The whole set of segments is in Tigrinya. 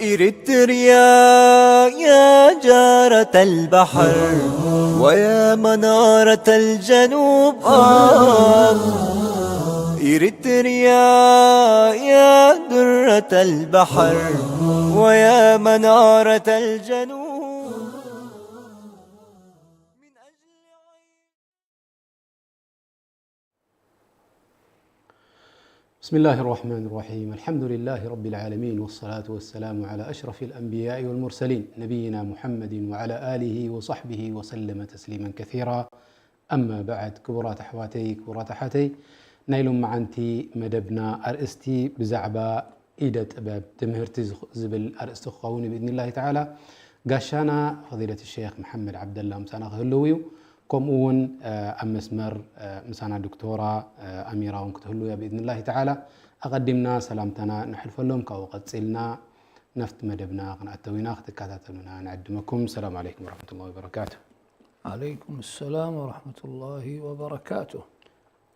إريتريا يا جارة البحر ويا منارة الجنوب، آه. إريتريا يا درة البحر ويا منارة الجنوب. بسم الله الرحمن الرحيم. الحمد لله رب العالمين، والصلاة والسلام على أشرف الأنبياء والمرسلين، نبينا محمد وعلى آله وصحبه وسلم تسليما كثيرا. أما بعد، ክቡራት ኣሕዋተይ፣ ክቡራት ኣሓተይ፣ ናይ ሎመዓንቲ መደብና ኣርእስቲ ብዛዕባ ኢደ ጥበብ ትምህርቲ ዝኽ-፣ ዝብል ኣርእስቲ ክኸውን እዩ ብኢዝኒላሂ ተዓላ። ጋሻና ፈዲለት ሸይኽ መሓመድ ዓብደላ ምሳና ክህልው እዩ። ከምኡ እውን፣ እ፣ ኣብ መስመር፣ እ፣ ምሳና ዶክተራ፣ እ፣ ኣሚራ እውን ክትህሉ እያ ብኢዝኒላሂ ተዓላ። ኣቐዲምና ሰላምታና ነሕልፈሎም፣ ካብኡ ቀጺልና ናብቲ መደብና ክንኣተው ኢና፣ ክትከታተሉና ንዕድመኩም። ሰላም ዓለይኩም ወረሕመቱላሂ ወበረካቱ። ዓለይኩም ሰላም ወረሕመቱላሂ ወበረካቱ።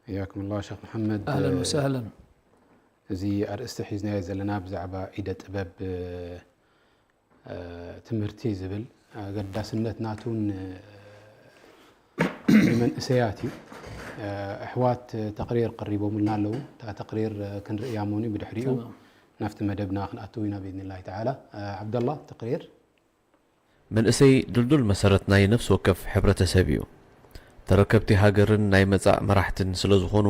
ሕያኩም ላህ ሸኽ መሓመድ። ኣህለን ወሰህለን። እዚ ኣርእስቲ ሒዝናዮ ዘለና ብዛዕባ ኢደ ጥበብ፣ እ፣ ትምህርቲ ዝብል ኣገዳስነት ናቱን፣ እ፣ ንመንእሰያት እዩ። እ፣ ኣሕዋት ተቕሪር ቀሪቦምልና ኣለዉ። እታ ተቕሪር፣ እ፣ ክንርእያ እሞ ብድሕሪኡ ተማም። ናብቲ መደብና ክንኣትው ኢና ብኢዝኒላሂ ተዓላ። እ፣ ዓብደላ፣ ተቕሪር። መንእሰይ ድልዱል መሰረት ናይ ነፍሲ ወከፍ ሕብረተሰብ እዩ። ተረከብቲ ሃገርን ናይ መጻእ መራሕትን ስለ ዝኾኑ፣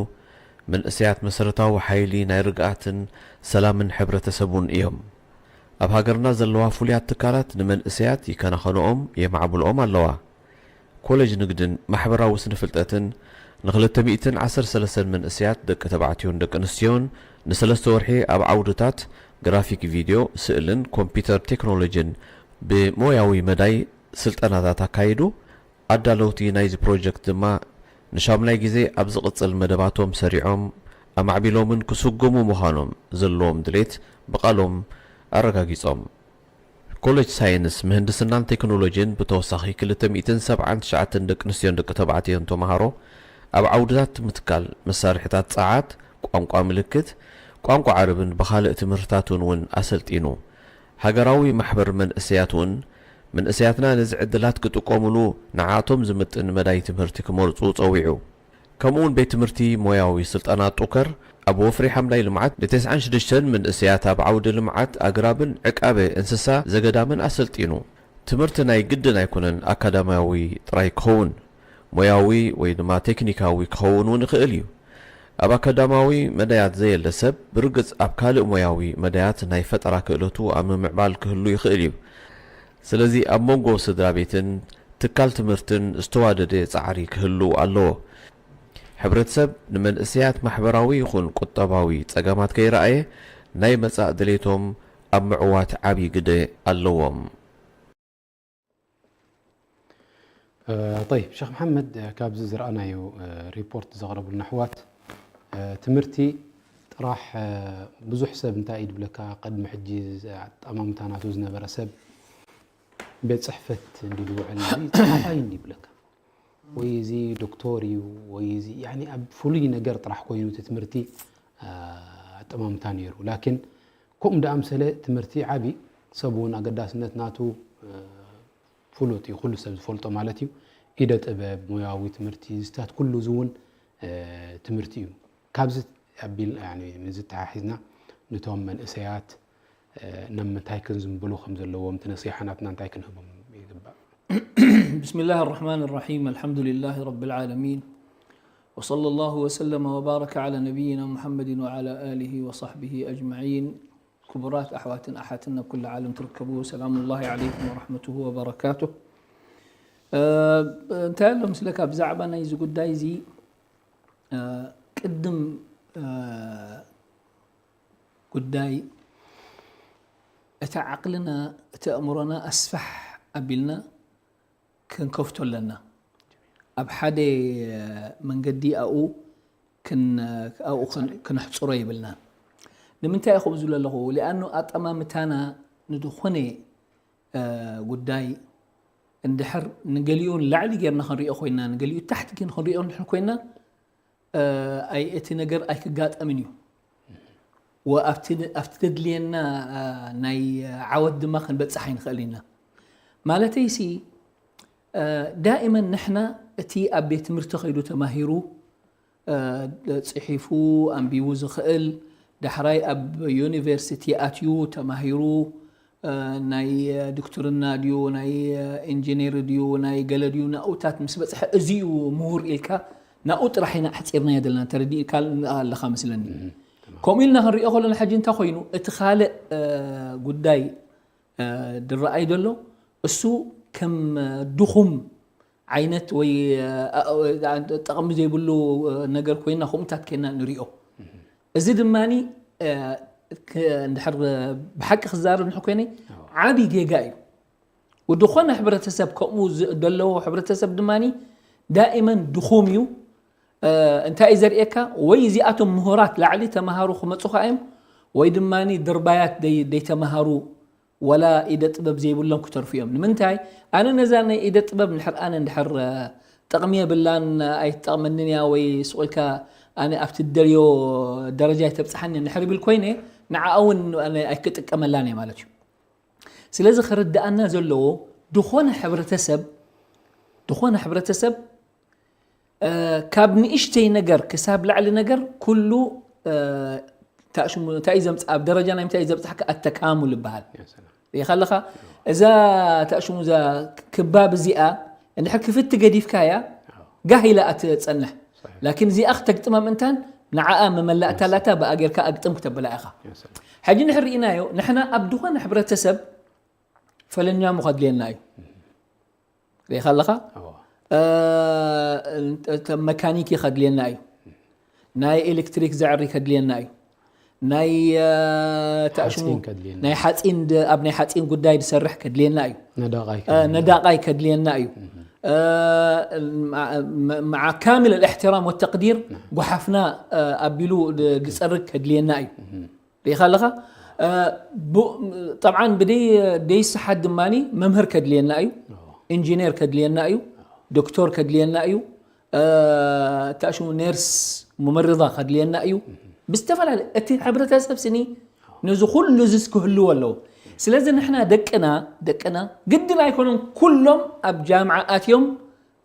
መንእሰያት መሰረታዊ ሓይሊ ናይ ርግኣትን ሰላምን ሕብረተሰብ እውን እዮም። ኣብ ሃገርና ዘለዋ ፍሉያት ትካላት ንመንእሰያት ይከናኸንኦም፣ የማዕብልኦም ኣለዋ። ኮሌጅ ንግድን ማሕበራዊ ስነ-ፍልጠትን ንክልተ ሚእትን ዓሰርተ ሰለስተን መንእሰያት ደቂ ተባዕትዮን ደቂ ኣንስትዮን ንሰለስተ ወርሒ ኣብ ዓውድታት ግራፊክ ቪድዮ፣ ስእልን ኮምፒውተር ቴክኖሎጂን ብሞያዊ መዳይ ስልጠናታት ኣካይዱ። ኣዳለውቲ ናይዚ ፕሮጀክት ድማ ንሻሙናይ ግዜ ኣብ ዝቕጽል መደባቶም ሰሪዖም፣ ኣማዕቢሎምን ክስጉሙ ምዃኖም ዘለዎም ድሌት ብቓሎም ኣረጋጊጾም። ኮሌጅ ሳይንስ፣ ምህንድስናን ቴክኖሎጂን ብተወሳኺ ክልተ ሚእትን ሰብዓን ትሽዓተን ደቂ ኣንስትዮን ደቂ ተባዕትዮን ተምሃሮ ኣብ ዓውድታት ምትካል መሳርሒታት ጸዓት፣ ቋንቋ ምልክት፣ ቋንቋ ዓረብን ብኻልእ ትምህርትታትን እውን ኣሰልጢኑ። ሃገራዊ ማሕበር መንእሰያት እውን መንእሰያትና ነዚ ዕድላት ክጥቀሙሉ ንዓቶም ዝምጥን መዳይ ትምህርቲ ክመርጹ ጸዊዑ። ከምኡውን ቤት ትምህርቲ ሞያዊ ስልጠና ጡከር ኣብ ወፍሪ ሓምላይ ልምዓት ንተስዓን ሽዱሽተን መንእሰያት ኣብ ዓውዲ ልምዓት ኣግራብን ዕቃበ እንስሳ ዘገዳምን ኣሰልጢኑ። ትምህርቲ ናይ ግድን ኣይኮነን ኣካዳሚያዊ ጥራይ ክኸውን፣ ሞያዊ ወይ ድማ ቴክኒካዊ ክኸውን እውን ይኽእል እዩ። ኣብ ኣካዳሚያዊ መዳያት ዘየለ ሰብ ብርግጽ ኣብ ካልእ ሞያዊ መዳያት ናይ ፈጠራ ክእለቱ ኣብ ምምዕባል ክህሉ ይኽእል እዩ። ስለዚ ኣብ መንጎ ስድራ ቤትን ትካል ትምህርትን ዝተዋደደ ጻዕሪ ክህሉ ኣለዎ። ሕብረተሰብ ንመንእሰያት ማሕበራዊ ይኹን ቁጠባዊ ጸገማት ከይረኣየ ናይ መጻእ ድሌቶም ኣብ ምዕዋት ዓቢ ግደ ኣለዎም። እ፣ ጠይብ፣ ሸኽ መሓመድ፣ እ፣ ካብዚ ዝረኣናዮ፣ እ፣ ሪፖርት ዘቕረቡልና ኣሕዋት፣ እ፣ ትምህርቲ ጥራሕ፣ እ፣ ብዙሕ ሰብ እንታይ እዩ ድብለካ፣ ቅድሚ ሕጂ ኣጠማምታ ናቱ ዝነበረ ሰብ ቤት ጽሕፈት እንዲ ዝውዕል፣ እዚ ጸሓፋይ እንዲ ይብለካ፣ ወይ እዚ ዶክተር እዩ፣ ወይ እዚ፣ ያኒ፣ ኣብ ፍሉይ ነገር ጥራሕ ኮይኑ እቲ ትምህርቲ፣ እ፣ ኣጠማምታ ነይሩ። ላኪን ከምኡ ደኣ ምሰለ ትምህርቲ ዓቢ ሰብ እውን ኣገዳስነት ናቱ፣ እ፣ ፍሉጥ እዩ፣ ኩሉ ሰብ ዝፈልጦ ማለት እዩ። ኢደ ጥበብ፣ ሞያዊ ትምህርቲ፣ ዝታት ኩሉ እዚ እውን፣ እ፣ ትምህርቲ እዩ። ካብዚ ኣቢል-፣ ያኒ፣ ንዝተሓሒዝና ንቶም መንእሰያት፣ እ፣ ናብ ምንታይ ክንዝንብሉ ከም ዘለዎም፣ እቲ ነሲሓ ናትና እንታይ ክንህቦም ይግባእ? بسم الله الرحمن الرحيم. الحمد لله رب العالمين. وصلى الله وسلم وبارك على نبينا محمد وعلى آله وصحبه أجمعين. ክቡራት ኣሕዋትን ኣሓትን ኣብ ኩሉ ዓለም ትርከቡ፣ ሰላሙላሂ ዓለይኩም ወረሕመቱሁ ወበረካቱህ። እ፣ እንታይ ኣሎ ምስለካ ብዛዕባ ናይዚ ጉዳይ እዚ፣ እ፣ ቅድም፣ እ፣ ጉዳይ እቲ ዓቕልና፣ እቲ ኣእምሮና ኣስፋሕ ኣቢልና ክንከፍቶ ኣለና። ኣብ ሓደ መንገዲ ኣብኡ ክን-፣ ኣብኡ ክን-፣ ክነሕጽሮ የብልናን። ንምንታይ እየ ከምኡ ዝብሎ ኣለኹ? ሊኣኑ ኣጠማምታና ንዝኾነ፣ እ፣ ጉዳይ እንድሕር ንገሊኡ ንላዕሊ ጌርና ክንሪኦ ኮይና፣ ንገሊኡ ታሕቲ ግን ክንሪኦ እንድሕር ኮይና፣ እ፣ ኣይ፣ እቲ ነገር ኣይክጋጠምን እዩ። ወኣብቲ፣ ኣብቲ ደድልየና፣ እ፣ ናይ ዓወት ድማ ክንበጽሕ ኣይንኽእል ኢና። ማለተይሲ፣ እ፣ ዳኢመን ንሕና እቲ ኣብ ቤት ትምህርቲ ከይዱ ተማሂሩ፣ እ፣ ጽሒፉ ኣንቢቡ ዝኽእል፣ ዳሕራይ ኣብ ዩኒቨርሲቲ ኣትዩ ተማሂሩ፣ እ፣ ናይ ዶክትርና ድዩ፣ ናይ ኢንጂነር ድዩ፣ ናይ ገለ ድዩ፣ ናኡታት ምስ በጽሐ እዚ እዩ ምሁር ኢልካ ናኡ ጥራሕ ኢና ኣሕጺርናዮ ዘለና። ተረዲእካ ኣለኻ መስለኒ። ከምኡ ኢልና ክንሪኦ ከለና ሕጂ እንታይ ኮይኑ፣ እቲ ካልእ፣ እ፣ ጉዳይ፣ እ፣ ዝረኣይ ዘሎ እሱ ከም ድኹም ዓይነት ወይ፣ እ፣ እ፣ ጠቕሚ ዘይብሉ ነገር ኮይና ከምኡታት ኮይና ንሪኦ። እዚ ድማኒ፣ እ፣ ክ-፣ እንድሕር ብሓቂ ክዛረብ እንድሕር ኮይነ ዓቢ ጌጋ እዩ። ወደኾነ ሕብረተሰብ ከምኡ ዝ-፣ ዘለዎ ሕብረተሰብ ድማኒ ዳኢመን ድኹም እዩ። እ፣ እንታይ እዩ ዘርእየካ? ወይ እዚኣቶም ምሁራት ላዕሊ ተማሃሩ ክመጹኻ እዮም፣ ወይ ድማኒ ድርባያት ደይ-፣ ደይተማሃሩ ወላ ኢደ ጥበብ ዘይብሎም ክተርፉ እዮም። ንምንታይ? ኣነ ነዛ ናይ ኢደ ጥበብ እንድሕር ኣነ እንድሕር፣ እ፣ ጥቕሚ የብላን፣ ኣይትጠቕመንን እያ ወይ ስቕ ኢልካ ኣነ ኣብቲ ደልዮ ደረጃ ኣይተብጽሓኒ እንድሕር ብል ኮይነ፣ ንዓኣ እውን ኣነ ኣይክጥቀመላን እየ ማለት እዩ። ስለዚ ክርድኣና ዘለዎ ድኾነ ሕብረተሰብ፣ ድኾነ ሕብረተሰብ፣ እ፣ ካብ ንእሽተይ ነገር ክሳብ ላዕሊ ነገር ኩሉ፣ እ፣ ታሽሙ እንታይ እዩ ዘምጽ-፣ ኣብ ደረጃ ናይ ምንታይ እዩ ዘብጽሓካ? ኣተካሙል ይበሃል። ያ ሰላም። ሪኢኻ ኣለኻ? እዛ ታሽሙ እዛ ክባብ እዚኣ እንድሕር ክፍቲ ገዲፍካያ ጋህ ኢላ እያ ትጸንሕ። ላኪን እዚኣ ክተግጥማ ምእንታን ንዓኣ መመላእታ ኣላታ፣ ብኣ ጌርካ ኣግጥም ክተብላ ኢኻ። ያ ሰላም። ሕጂ ንሕር ርኢናዮ፣ ንሕና ኣብ ድኾነ ሕብረተሰብ ፈለኛሙ ከድልየና እዩ። ሪኢኻ ኣለኻ? ኣዎ። እ፣ እተ-፣ መካኒክ ከድልየና እዩ። ናይ ኤሌክትሪክ ዘዕሪ ከድልየና እዩ። ናይ፣ እ፣ ተኣሽሙ-፣ ሓጺን ከድልየና ናይ እዩ። ሓጺን ድ-፣ ኣብ ናይ ሓጺን ጉዳይ ዝሰርሕ ከድልየና እዩ። ነዳቓይ እ፣ ከድልየና። ነዳቓይ ከድልየና እዩ። እ፣ መዓ-፣ መዓ ካሚል ኣልእሕትራም ወተቅዲር፣ ናም። ጓሓፍና፣ እ፣ ኣቢሉ ድ-፣ ዝጸርግ ከድልየና እዩ። ሪኢኻ ኣለኻ? እ፣ ቡ-፣ ጠብዓን ብደይ-፣ ደይስሓት ድማኒ መምህር ከድልየና እዩ። ኣዎ። ኢንጂነር ከድልየና እዩ። ዶክተር ከድልየና እዩ። እ፣ ታሽሙ ኔርስ፣ ሙመርዳ ከድልየና እዩ። ብዝተፈላለየ እቲ ሕብረተሰብ ስኒ ነዚ ኩሉ እዚስ ክህልዎ ኣለዎ። ስለዚ ንሕና ደቅና፣ ደቅና ግድን ኣይኮኑን ኩሎም ኣብ ጃምዓ ኣትዮም፣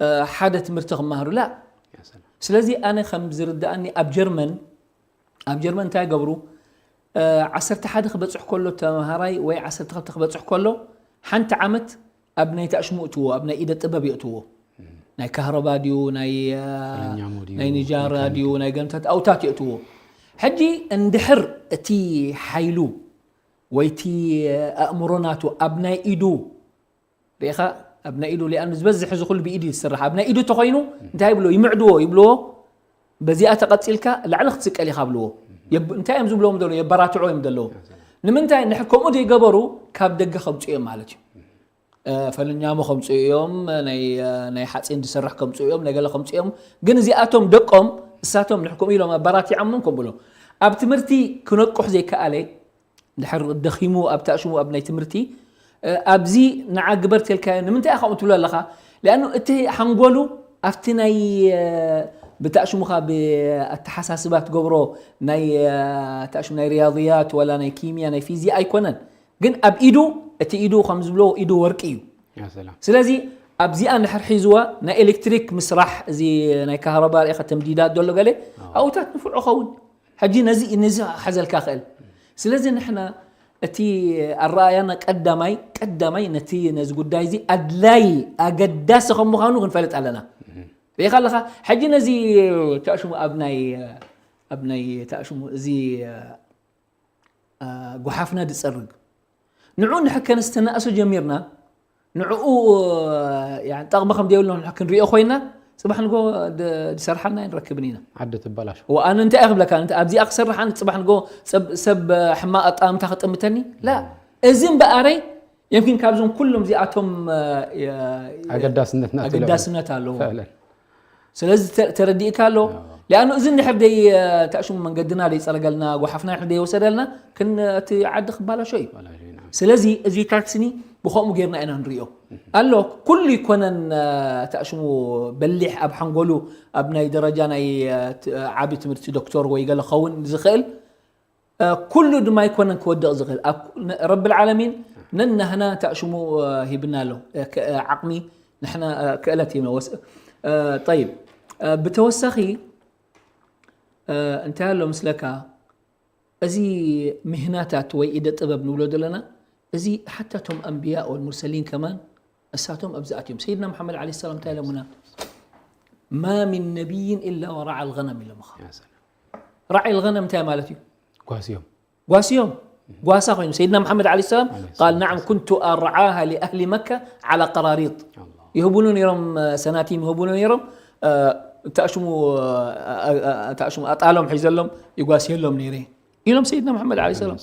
እ፣ ሓደ ትምህርቲ ክመሃሩ። ላ። ያ ሰላም። ስለዚ ኣነ ከም ዝርድኣኒ ኣብ ጀርመን፣ ኣብ ጀርመን እንታይ ይገብሩ? እ፣ ዓሰርተ ሓደ ክበጽሕ ከሎ ተምሃራይ ወይ ዓሰርተ ክልተ ክበጽሕ ከሎ ሓንቲ ዓመት ኣብ ናይ ታሽሙ እትዎ፣ ኣብ ናይ ኢደ ጥበብ የእትዎ። ናይ ካህረባ ድዩ፣ ናይ፣ እ፣ ፈለኛሞ ድዩ፣ ናይ ንጃራ መካኒክ ድዩ፣ ናይ ገንታት ኣውታት የእትዎ። ሕጂ እንድሕር እቲ ሓይሉ ወይ እቲ ኣእምሮ ናቱ ኣብ ናይ ኢዱ ርኢኻ፣ ኣብ ናይ ኢዱ፣ ሊኣኑ ዝበዝሕ እዚ ኩሉ ብኢዱ እዩ ዝስራሕ። ኣብ ናይ ኢዱ እንተኾይኑ እንታይ ይብልዎ? ይምዕድዎ ይብልዎ። በዚኣ ተቐጺልካ ላዕሊ ክትስቀል ኢኻ ብልዎ። የብ-፣ እንታይ እዮም ዝብልዎም ዘለዉ? የበራትዑ እዮም ዘለዉ። ንምንታይ? ንሕ-፣ ከምኡ ዘይገበሩ ካብ ደገ ከምጽኡ እዮም ማለት እዩ። እ፣ ፈለኛሞ ከምጽኡ እዮም፣ ናይ፣ እ፣ ናይ ሓጺን ዝሰርሕ ከምጽኡ እዮም፣ ናይ ገለ ከምጽኡ እዮም። ግን እዚኣቶም ደቆም፣ እሳቶም ንሕ-፣ ከምኡ ኢሎም ኣበራቲዖምን ከምኡ ኢሎም። ኣብ ትምህርቲ ክነቁሕ ዘይከኣለ፣ ድሕር ደኺሙ ኣብ ታሽሙ ኣብ ናይ ትምህርቲ፣ እ፣ ኣብዚ ንዓ ግበር ተልካዮ ንምንታይ ኢኻ ከምኡ ትብሎ ኣለኻ? ሊኣኑ እቲ ሓንጎሉ ኣብቲ ናይ፣ እ፣ ብታሽሙኻ ብኣተሓሳስባ ትገብሮ ናይ፣ እ፣ ታሽሙ ናይ ሪያድያት ወላ ናይ ኪምያ ናይ ፊዚያ ኣይኮነን። ግን ኣብ ኢዱ፣ እቲ ኢዱ ከም ዝብሎ ኢዱ ወርቂ እዩ። ያ ሰላም። ስለዚ ኣብዚኣ ንድሕር ሒዝዋ ናይ ኤሌክትሪክ ምስራሕ፣ እዚ ናይ ካህረባ ርኢኻ ተምዲዳ ዘሎ ገለ ኣዎ። ኣብኡታት ንፉዕ ኸውን። ሕጂ ነዚ፣ ነዚ ክሓዘልካ ክእል። ስለዚ ንሕና እቲ ኣረኣያና ቀዳማይ፣ ቀዳማይ ነቲ፣ ነዚ ጉዳይ እዚ ኣድላይ ኣገዳሲ ከም ምዃኑ ክንፈልጥ ኣለና። ርኢኻ ኣለኻ? ሕጂ ነዚ ተኣሽሙ ኣብ ናይ፣ ኣብ ናይ ተኣሽሙ እዚ፣ እ፣ ጓሓፍና ዝጸርግ። ንዑ ንሕከ ንስተናእሶ ጀሚርና፣ ንዕኡ፣ እ፣ ያኒ ጠቕሚ ከም ዘይብሉ ንሕ-፣ ክንሪኦ ኮይና፣ ጽባሕ ንጎ ድ-፣ ዝሰርሓልና ኣይንረክብን ኢና። ዓዲ ትበላሾ። ወኣነ እንታይ እየ ክብለካ፣ እንተ ኣብዚኣ ክሰርሕ ኣነ ጽባሕ ንጎ ሰብ፣ ሰብ ሕማቕ ኣጠማምታ ክጥምተኒ? ላ። እዚ እምበኣረይ፣ የምኪን ካብዞም ኩሎም እዚኣቶም፣ እ፣ የ-፣ ኣገዳስነት ናትሎም። ኣገዳስነት ኣለዎ። ፈዕለን። ስለዚ ተ-፣ ተረዲእካ ኣሎ። ኣዎ። ሊኣኑ እዚ እንድሕር ደይ-፣ ተኣሽሙ መንገድና ደይጸረገልና፣ ጓሓፍና እንድሕር ደይወሰደልና፣ ክን-፣ እቲ ዓዲ ክባላሾ እዩ። ክባላሾ እዩ፣ ናም። ስለዚ እዚ ታክስኒ ብኸምኡ ጌርና ኢና ንሪኦ ኣሎ። ኩሉ ይኮነን። ተኣሽሙ በሊሕ ኣብ ሓንጎሉ ኣብ ናይ ደረጃ ናይ ዓቢ ትምህርቲ ዶክተር ወይ ገለ ክኸውን ዝኽእል፣ ኩሉ ድማ ኣይኮነን ክወድቕ ዝኽእል። ረብል ዓለሚን ነናህና ተኣሽሙ ሂብና ኣሎ። ዓቕሚ ንሕና ክእለት ሂብና ወስ ጠይብ። ብተወሳኺ እንታይ ኣሎ ምስለካ፣ እዚ ምህናታት ወይ ኢደ ጥበብ ንብሎ ዘለና፣ እዚ ሓታ እቶም ኣንብያ ወልሙርሰሊን ከማን እሳቶም ኣብዚ ኣትዮም። ሰይድና መሓመድ ዓለይሂ ሰላም እንታይ ኢሎምና? "ማ ሚን ነቢይን ኢላ ወራዓ ልገነም" ኢሎምኻ። ራዒ ልገነም እንታይ ማለት እዩ? ጓስዮም። ጓስዮም። ጓሳ ኮይኑ ሰይድና መሓመድ ዓለይሂ ሰላም ቃል፣ "ነዓም ኩንቱ ኣርዓሃ ሊኣህሊ መካ ዓላ ቀራሪጥ." ይህቡኑ ነይሮም፣ ሰናቲም ይህቡኑ ነይሮም። ተኣሽሙ ተኣሽሙ ኣጣሎም ሒዘሎም ይጓስየሎም ነይረ ኢሎም ሰይድና መሓመድ ዓለይሂ ሰላም።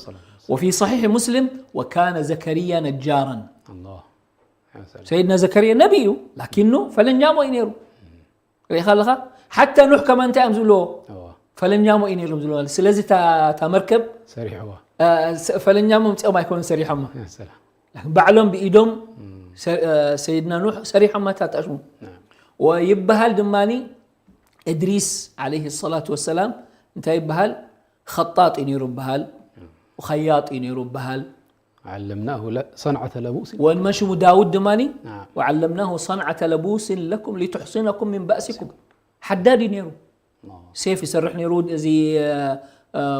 ወፊ ሰሒሕ ሙስሊም "ወካነ ዘከርያ ነጃራን" ሰይድና ዘከርያ ነቢ እዩ፣ ላኪኑ ፈለኛሞ እዩ ነይሩ። ርኢኻ ኣለኻ? ሓታ ኑሕ ከማን እንታይ እዮም ዝብልዎ? ፈለኛሞ እዩ ነይሮም ዝብልዎ። ስለዚ እታ መርከብ ፈለኛሞ ምፅኦም ኣይኮኑን ሰሪሖማ። ባዕሎም ብኢዶም ሰይድና ኑሕ ሰሪሖማ እታ ተኣሽሙ። ወይበሃል ድማ እድሪስ ዓለይሂ ሰላቱ ወሰላም እንታይ ይበሃል? ኸጣጥ እዩ ነይሩ ይበሃል፣ ኸያጥ እዩ ነይሩ ይበሃል። ዓለምናሁ ሰንዓተ ለቡስ። ወንመን ሽሙ ዳውድ ድማ ወዓለምናሁ ሰንዓተ ለቡስን ለኩም ሊትሕሲነኩም ሚን ባእሲኩም። ሓዳድ እዩ ነይሩ። ሴፍ ይሰርሕ ነይሩ፣ እዚ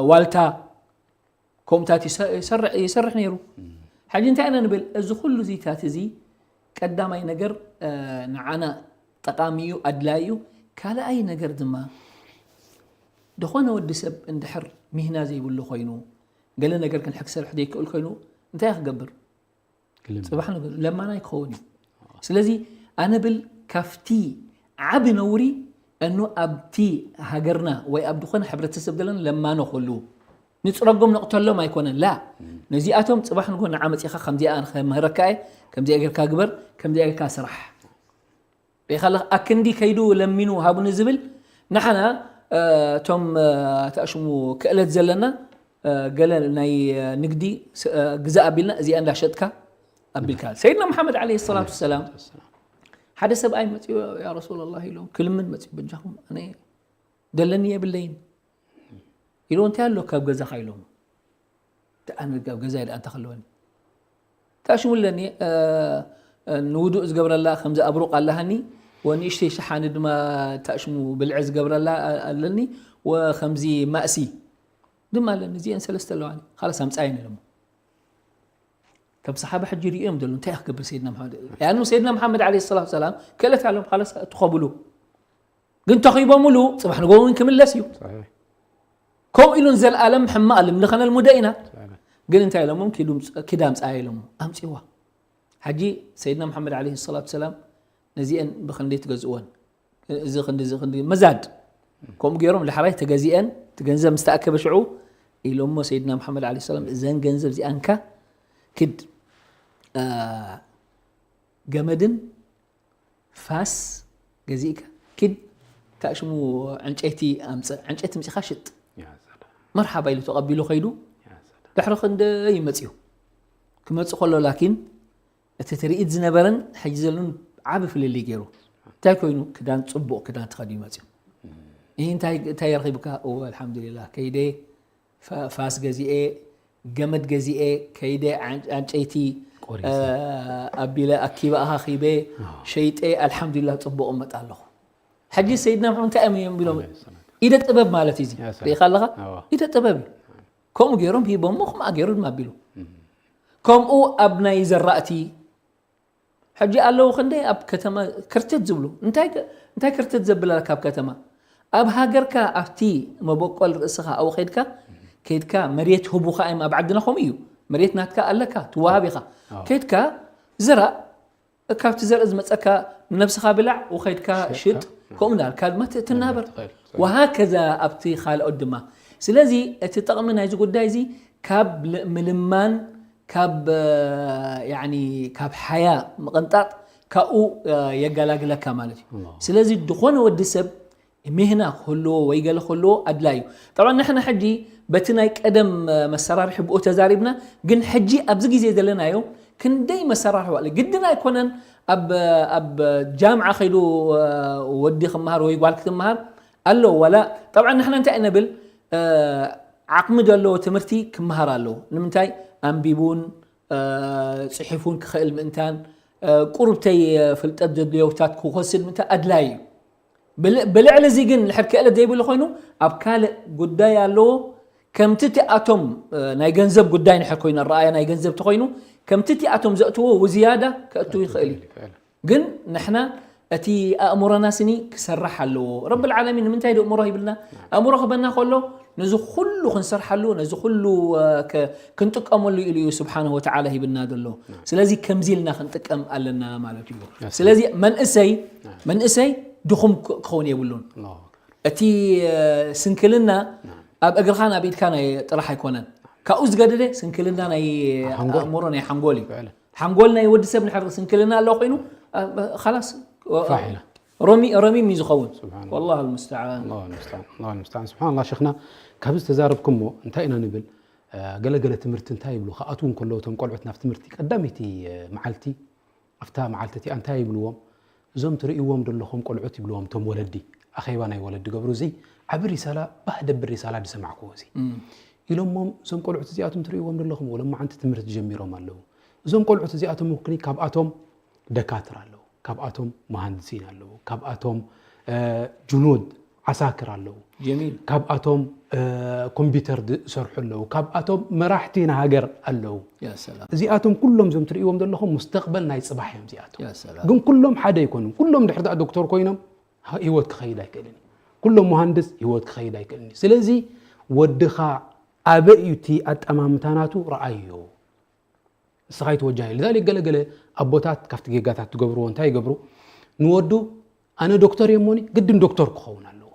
ዋልታ ከምኡታት ይሰርሕ ነይሩ። ሕጂ እንታይ ኢና ንብል? እዚ ኩሉ ዚታት እዚ ቀዳማይ ነገር ንዓና ጠቓሚ እዩ፣ ኣድላይ እዩ። ካልኣይ ነገር ድማ፣ ዝኾነ ወዲ ሰብ እንድሕር ሚህና ዘይብሉ ኮይኑ፣ ገለ ነገር ክንሕ ክሰርሕ ዘይክእል ኮይኑ፣ እንታይ ክገብር? ጽባሕ ንግሆ ለማናይ ክኸውን እዩ። ስለዚ ኣነ ብል ካብቲ ዓቢ ነውሪ እኑ ኣብቲ ሃገርና ወይ ኣብ ዝኾነ ሕብረተሰብ ዘለና ለማኖ ክህልዉ ንጽረጎም ነቕተሎም ኣይኮነን ላ ነዚኣቶም ጽባሕ ንግሆ ንዓ መጺኻ ከምዚኣ ከምህረካ እየ ከምዚኣ ጌርካ ግበር ከምዚኣ ጌርካ ስራሕ ሪኢኻ ኣለኻ ኣክንዲ ከይዱ ለሚኑ ሃቡኒ ዝብል ንሓና እቶም ተኣሽሙ ክእለት ዘለና ገለ ናይ ንግዲ ግዛእ ኣቢልና እዚኣ እንዳሸጥካ ኣቢልካ ሰይድና መሓመድ ዓለይሂ ሰላቱ ወሰላም ሓደ ሰብኣይ መፅኡ ያ ረሱላላህ ኢሎም ክልምን መፅኡ በጃኹም ኣነ ደለኒ የብለይን ኢሉ እንታይ ኣሎ ካብ ገዛኻ ኢሎም ተኣነ ካብ ገዛ ኢለ ኣንታ ከለወኒ ተኣሽሙ ኣለኒ ንውዱእ ዝገብረላ ከምዚ ኣብሩቕ ኣለሃኒ ወንእሽተይ ሸሓኒ ድማ ተኣሽሙ ብልዒ ዝገብረላ ኣለኒ ወከምዚ ማእሲ ድማ ኣለኒ እዚአን ሰለስተ ኣለዋኒ ካላስ ኣምፃየን ኢሎሞ ከም ሰሓባ ሕጂ ሪኦም ዘሎ እንታይ ክገብር ሰይድና መሓመድ ያኑ ሰይድና መሓመድ ዓለይሂ ሰላቱ ሰላም ክእለት ኣለዎም ካላስ ትኸብሉ ግን ተኺቦምሉ ፅባሕ ንጎ እውን ክምለስ እዩ ከምኡ ኢሉ ንዘለኣለም ሕማቕ ልምልኸነል ሙደ ኢና ግን እንታይ ኢሎሞም ኪድ ኣምፅኣየ ኢሎሞ ኣምፅዋ ሕጂ ሰይድና መሓመድ ዓለይሂ ሰላቱ ሰላም ነዚአን ብኽንደይ ትገዝእወን እዚ ክንዲ እዚ ክንዲ መዛድ ከምኡ ገይሮም ዳሕራይ ተገዚአን እቲ ገንዘብ ምስ ተኣከበ ሽዑ ኢሎሞ ሰይድና መሓመድ ዓለይሂ ሰላም እዘን ገንዘብ እዚኣንካ ክድ ገመድን ፋስ ገዚእካ ኪድ ታሽሙ ዕንጨይቲ ኣምፅእ ዕንጨይቲ ምፂኻ ሽጥ መርሓባ ኢሉ ተቐቢሉ ከይዱ ድሕሪ ክንደይ ይመፅኡ ክመፅእ ከሎ ላኪን እቲ ትርኢት ዝነበረን ሕጂ ዘሎን ዓቢ ፍልልይ ገይሩ እንታይ ኮይኑ ክዳን ፅቡቕ ክዳን ተኸዲኑ መፅኡ ይህ እንታይ ረኺብካ እወ ኣልሓምዱሊላህ ከይደ ፋስ ገዚኤ ገመድ ገዚኤ ከይደ ኣንጨይቲ ኣቢለ ኣኪበ ኣኻኺበ ሸይጠ ኣልሓምዱሊላህ ፅቡቕ እመጣ ኣለኹ ሕጂ ሰይድና ምሓመድ እንታይ እዮም እዮም ቢሎም ኢደ ጥበብ ማለት እዩ ሪኢኻ ኣለኻ ኢደ ጥበብ እዩ ከምኡ ገይሮም ሂቦሞ ከምኣ ገይሩ ድማ ኣቢሉ ከምኡ ኣብ ናይ ዘራእቲ ሕጂ ኣለዉ ክንደይ ኣብ ከተማ ክርትት ዝብሉ እንታይ ክርትት ዘብል ኣለካ ኣብ ከተማ ኣብ ሃገርካ ኣብቲ መበቆል ርእስኻ ኣብኡ ከድካ ከድካ መሬት ህቡኻ እዮም ኣብ ዓድና ከምኡ እዩ መሬት ናትካ ኣለካ ትወሃብ ኢኻ ከድካ ዝራእ ካብቲ ዘርኢ ዝመፀካ ንነብስኻ ብላዕ ውኸድካ ሽጥ ከምኡ እንዳልካ ድማ ትናበር ወሃከዛ ኣብቲ ካልኦት ድማ ስለዚ እቲ ጠቕሚ ናይዚ ጉዳይ እዚ ካብ ምልማን ካብ ካብ ሓያ ምቕንጣጥ ካብኡ የገላግለካ ማለት እዩ ስለዚ ዝኾነ ወዲ ሰብ ሜህና ክህልዎ ወይ ገለ ክህልዎ ኣድላይ እዩ ጠብዓ ንሕና ሕጂ በቲ ናይ ቀደም መሰራርሒ ብኡ ተዛሪብና ግን ሕጂ ኣብዚ ግዜ ዘለናዮ ክንደይ መሰራርሕ ዋለ ግድን ኣይኮነን። ኣብ ኣብ ጃምዓ ከይዱ ወዲ ክመሃር ወይ ጓል ክትመሃር ኣሎ ዋላ። ጠብዓ ንሕና እንታይ ነብል፣ ዓቕሚ ዘለዎ ትምህርቲ ክመሃር ኣለዎ። ንምንታይ? ኣንቢቡን ጽሒፉን ክኽእል ምእንታን፣ ቁሩብተይ ፍልጠት ዘድልዮታት ክወስድ ምእንታን ኣድላይ እዩ። ብልዕሊ እዚ ግን ንድሕር ክእለት ዘይብሉ ኮይኑ ኣብ ካልእ ጉዳይ ኣለዎ። ከምቲ እቲኣቶም ናይ ገንዘብ ጉዳይ ንድሕር ኮይኑ ኣረኣያ ናይ ገንዘብ ተኮይኑ ከምቲ እቲኣቶም ዘእትዎ ውዝያዳ ከእቱ ይኽእል እዩ። ግን ንሕና እቲ ኣእምሮና ስኒ ክሰርሕ ኣለዎ። ረብል ዓለሚን ንምንታይ ዶ ኣእምሮ ሂብልና? ኣእምሮ ክበና ከሎ ነዚ ኩሉ ክንሰርሓሉ ነዚ ኩሉ ክንጥቀመሉ ኢሉ እዩ ስብሓንሁ ወተዓላ ሂብና ዘሎ። ስለዚ ከምዚ ኢልና ክንጥቀም ኣለና ማለት እዩ። ስለዚ መንእሰይ መንእሰይ ድኹም ክኸውን የብሉን። እቲ ስንክልና ኣብ እግርኻን ኣብ ኢድካ ናይ ጥራሕ ኣይኮነን። ካብኡ ዝገደደ ስንክልና ናይ ኣእምሮ ናይ ሓንጎል እዩ። ሓንጎል ናይ ወዲ ሰብ ንድሕር ስንክልና ኣሎ ኮይኑ ላስ ረሚም እዩ ዝኸውን። والله المستعان. ስብሓንላ ሸክና፣ ካብዚ ዝተዛረብኩሞ እንታይ ኢና ንብል? ገለገለ ትምህርቲ እንታይ ይብሉ? ክኣትዉ እንከለዉ እቶም ቆልዑት ናብ ትምህርቲ ቀዳመይቲ መዓልቲ ኣብታ መዓልቲ እቲኣ እንታይ ይብልዎም? እዞም ትርእይዎም ዘለኹም ቆልዑት ይብልዎም እቶም ወለዲ፣ ኣኼባ ናይ ወለዲ ገብሩ፣ እዚ ዓቢ ሪሳላ፣ ባህ ደብል ሪሳላ ዝሰማዕክዎ እዚ ኢሎሞም፣ እዞም ቆልዑት እዚኣቶም ትርእይዎም ዘለኹም ወሎም መዓንቲ ትምህርቲ ጀሚሮም ኣለዉ። እዞም ቆልዑት እዚኣቶም እኮ ካብኣቶም ደካትር ኣለዉ፣ ካብኣቶም መሃንድሲን ኣለዉ፣ ካብኣቶም ጅኑድ ዓሳክር ኣለዉ፣ ጀሚል ካብኣቶም ኮምፒውተር ዝሰርሑ ኣለዉ፣ ካብኣቶም መራሕቲ ንሃገር ኣለዉ። ያ ሰላም እዚኣቶም ኩሎም እዞም ትርእይዎም ዘለኹም ሙስተቅበል ናይ ፅባሕ እዮም እዚኣቶም። ያ ሰላም ግን ኩሎም ሓደ ኣይኮኑን። ኩሎም ድሕር ዶክተር ኮይኖም ህይወት ክኸይድ ኣይክእልን እዩ። ኩሎም መሃንድስ ህይወት ክኸይድ ኣይክእልን እዩ። ስለዚ ወድኻ ኣበይ እዩ እቲ ኣጠማምታ ናቱ ረኣዮ። ንስኻ ይትወጃ እዩ። ልዛሊክ ገለገለ ኣቦታት ካብቲ ጌጋታት ትገብርዎ እንታይ ይገብሩ? ንወዱ ኣነ ዶክተር እየ እሞኒ ግድን ዶክተር ክኸውን ኣለዎ።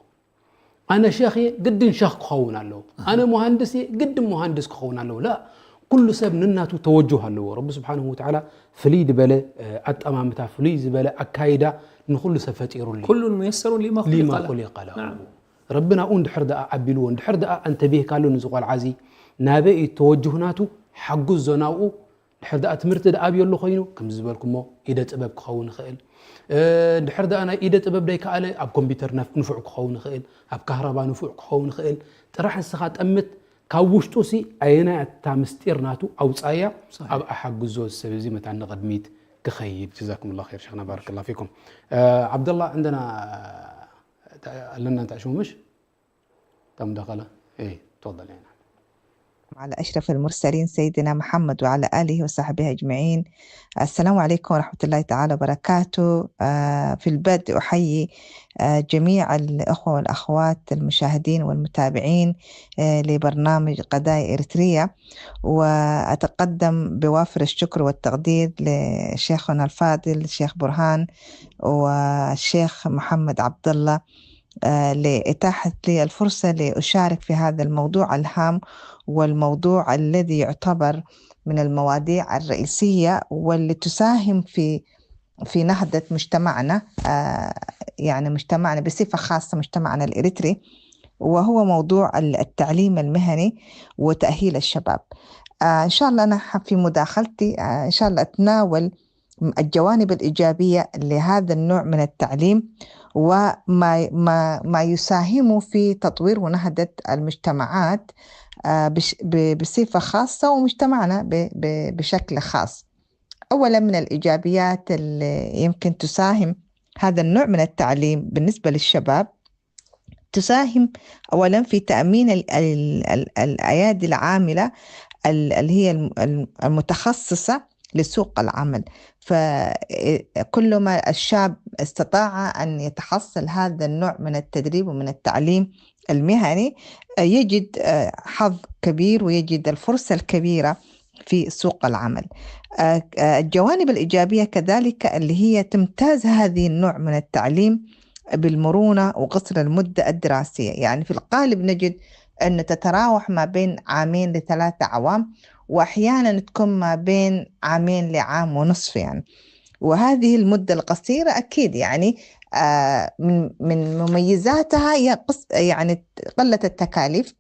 ኣነ ሸኽ እየ ግድን ሸኽ ክኸውን ኣለዎ። ኣነ መሃንድስ እየ ግድን መሃንድስ ክኸውን ኣለዎ። ላ ኩሉ ሰብ ንናቱ ተወጅህ ኣለዎ። ረቢ ስብሓንሁ ወተዓላ ፍልይ ዝበለ ኣጠማምታ ፍልይ ዝበለ ኣካይዳ ንኩሉ ሰብ ፈጢሩሉ። ኩሉን ሙየሰሩን ሊማ ሊማ ኹሊቀ ለሁ። ኹሊቀ ለሁ። ረቢ ናብኡ እንድሕር ደኣ ኣቢልዎ እንድሕር ደኣ ኣንተቢህካሉ ንዚ ቆልዓ እዚ ናበይ እዩ ተወጅህ ናቱ ሓጉዞ ናብኡ። ድሕር ደኣ ትምህርቲ ደኣ ኣብዮ ኣሎ ኮይኑ ከምዚ ዝበልኩሞ ኢደ ጥበብ ክኸውን ይኽእል። ድሕር ደኣ ናይ ኢደ ጥበብ ደይከኣለ ኣብ ኮምፒውተር ንፉዕ ክኸውን ይኽእል፣ ኣብ ካህረባ ንፉዕ ክኸውን ይኽእል። ጥራሕ ንስኻ ጠምት ካብ ውሽጡ ሲ ኣየናይ እታ ምስጢር ናቱ ኣውፃያ ኣብኣ ሓግዞ እዚ ሰብ እዚ መታን ንቕድሚት ክኸይድ። ጀዛኩም ላ ር ሸኽና ባረክ ላ ፊኩም። ዓብደላ እንደና ኣለና እንታይ ሽሙ ምሽ? تم دخله؟ ايه تفضل يعني. على أشرف المرسلين سيدنا محمد وعلى آله وصحبه أجمعين. السلام عليكم ورحمة الله تعالى وبركاته. آه، في البدء أحيي آه، جميع الأخوة والأخوات المشاهدين والمتابعين آه، لبرنامج قضايا إريتريا، وأتقدم بوافر الشكر والتقدير لشيخنا الفاضل الشيخ برهان والشيخ محمد عبد الله آه، لإتاحة لي الفرصة لأشارك في هذا الموضوع الهام، والموضوع الذي يعتبر من المواضيع الرئيسية واللي تساهم في في نهضة مجتمعنا، آه، يعني مجتمعنا بصفة خاصة، مجتمعنا الإريتري، وهو موضوع التعليم المهني وتأهيل الشباب. آه، إن شاء الله أنا في مداخلتي آه، إن شاء الله أتناول الجوانب الإيجابية لهذا النوع من التعليم، وما ما ما يساهم في تطوير ونهضة المجتمعات آه، بش- ب- بصفة خاصة، ومجتمعنا ب- ب- بشكل خاص. أولا من الإيجابيات اللي يمكن تساهم هذا النوع من التعليم بالنسبة للشباب، تساهم أولا في تأمين ال- ال- ال- الأيادي العاملة ال- اللي هي الم- الم- المتخصصة لسوق العمل. فكلما الشاب استطاع أن يتحصل هذا النوع من التدريب ومن التعليم المهني يجد حظ كبير ويجد الفرصة الكبيرة في سوق العمل. الجوانب الإيجابية كذلك اللي هي تمتاز هذه النوع من التعليم بالمرونة وقصر المدة الدراسية. يعني في الغالب نجد أن تتراوح ما بين عامين لثلاثة أعوام، وأحيانا تكون ما بين عامين لعام ونصف يعني. وهذه المدة القصيرة أكيد يعني آه، من من مميزاتها هي قص يعني قلة التكاليف،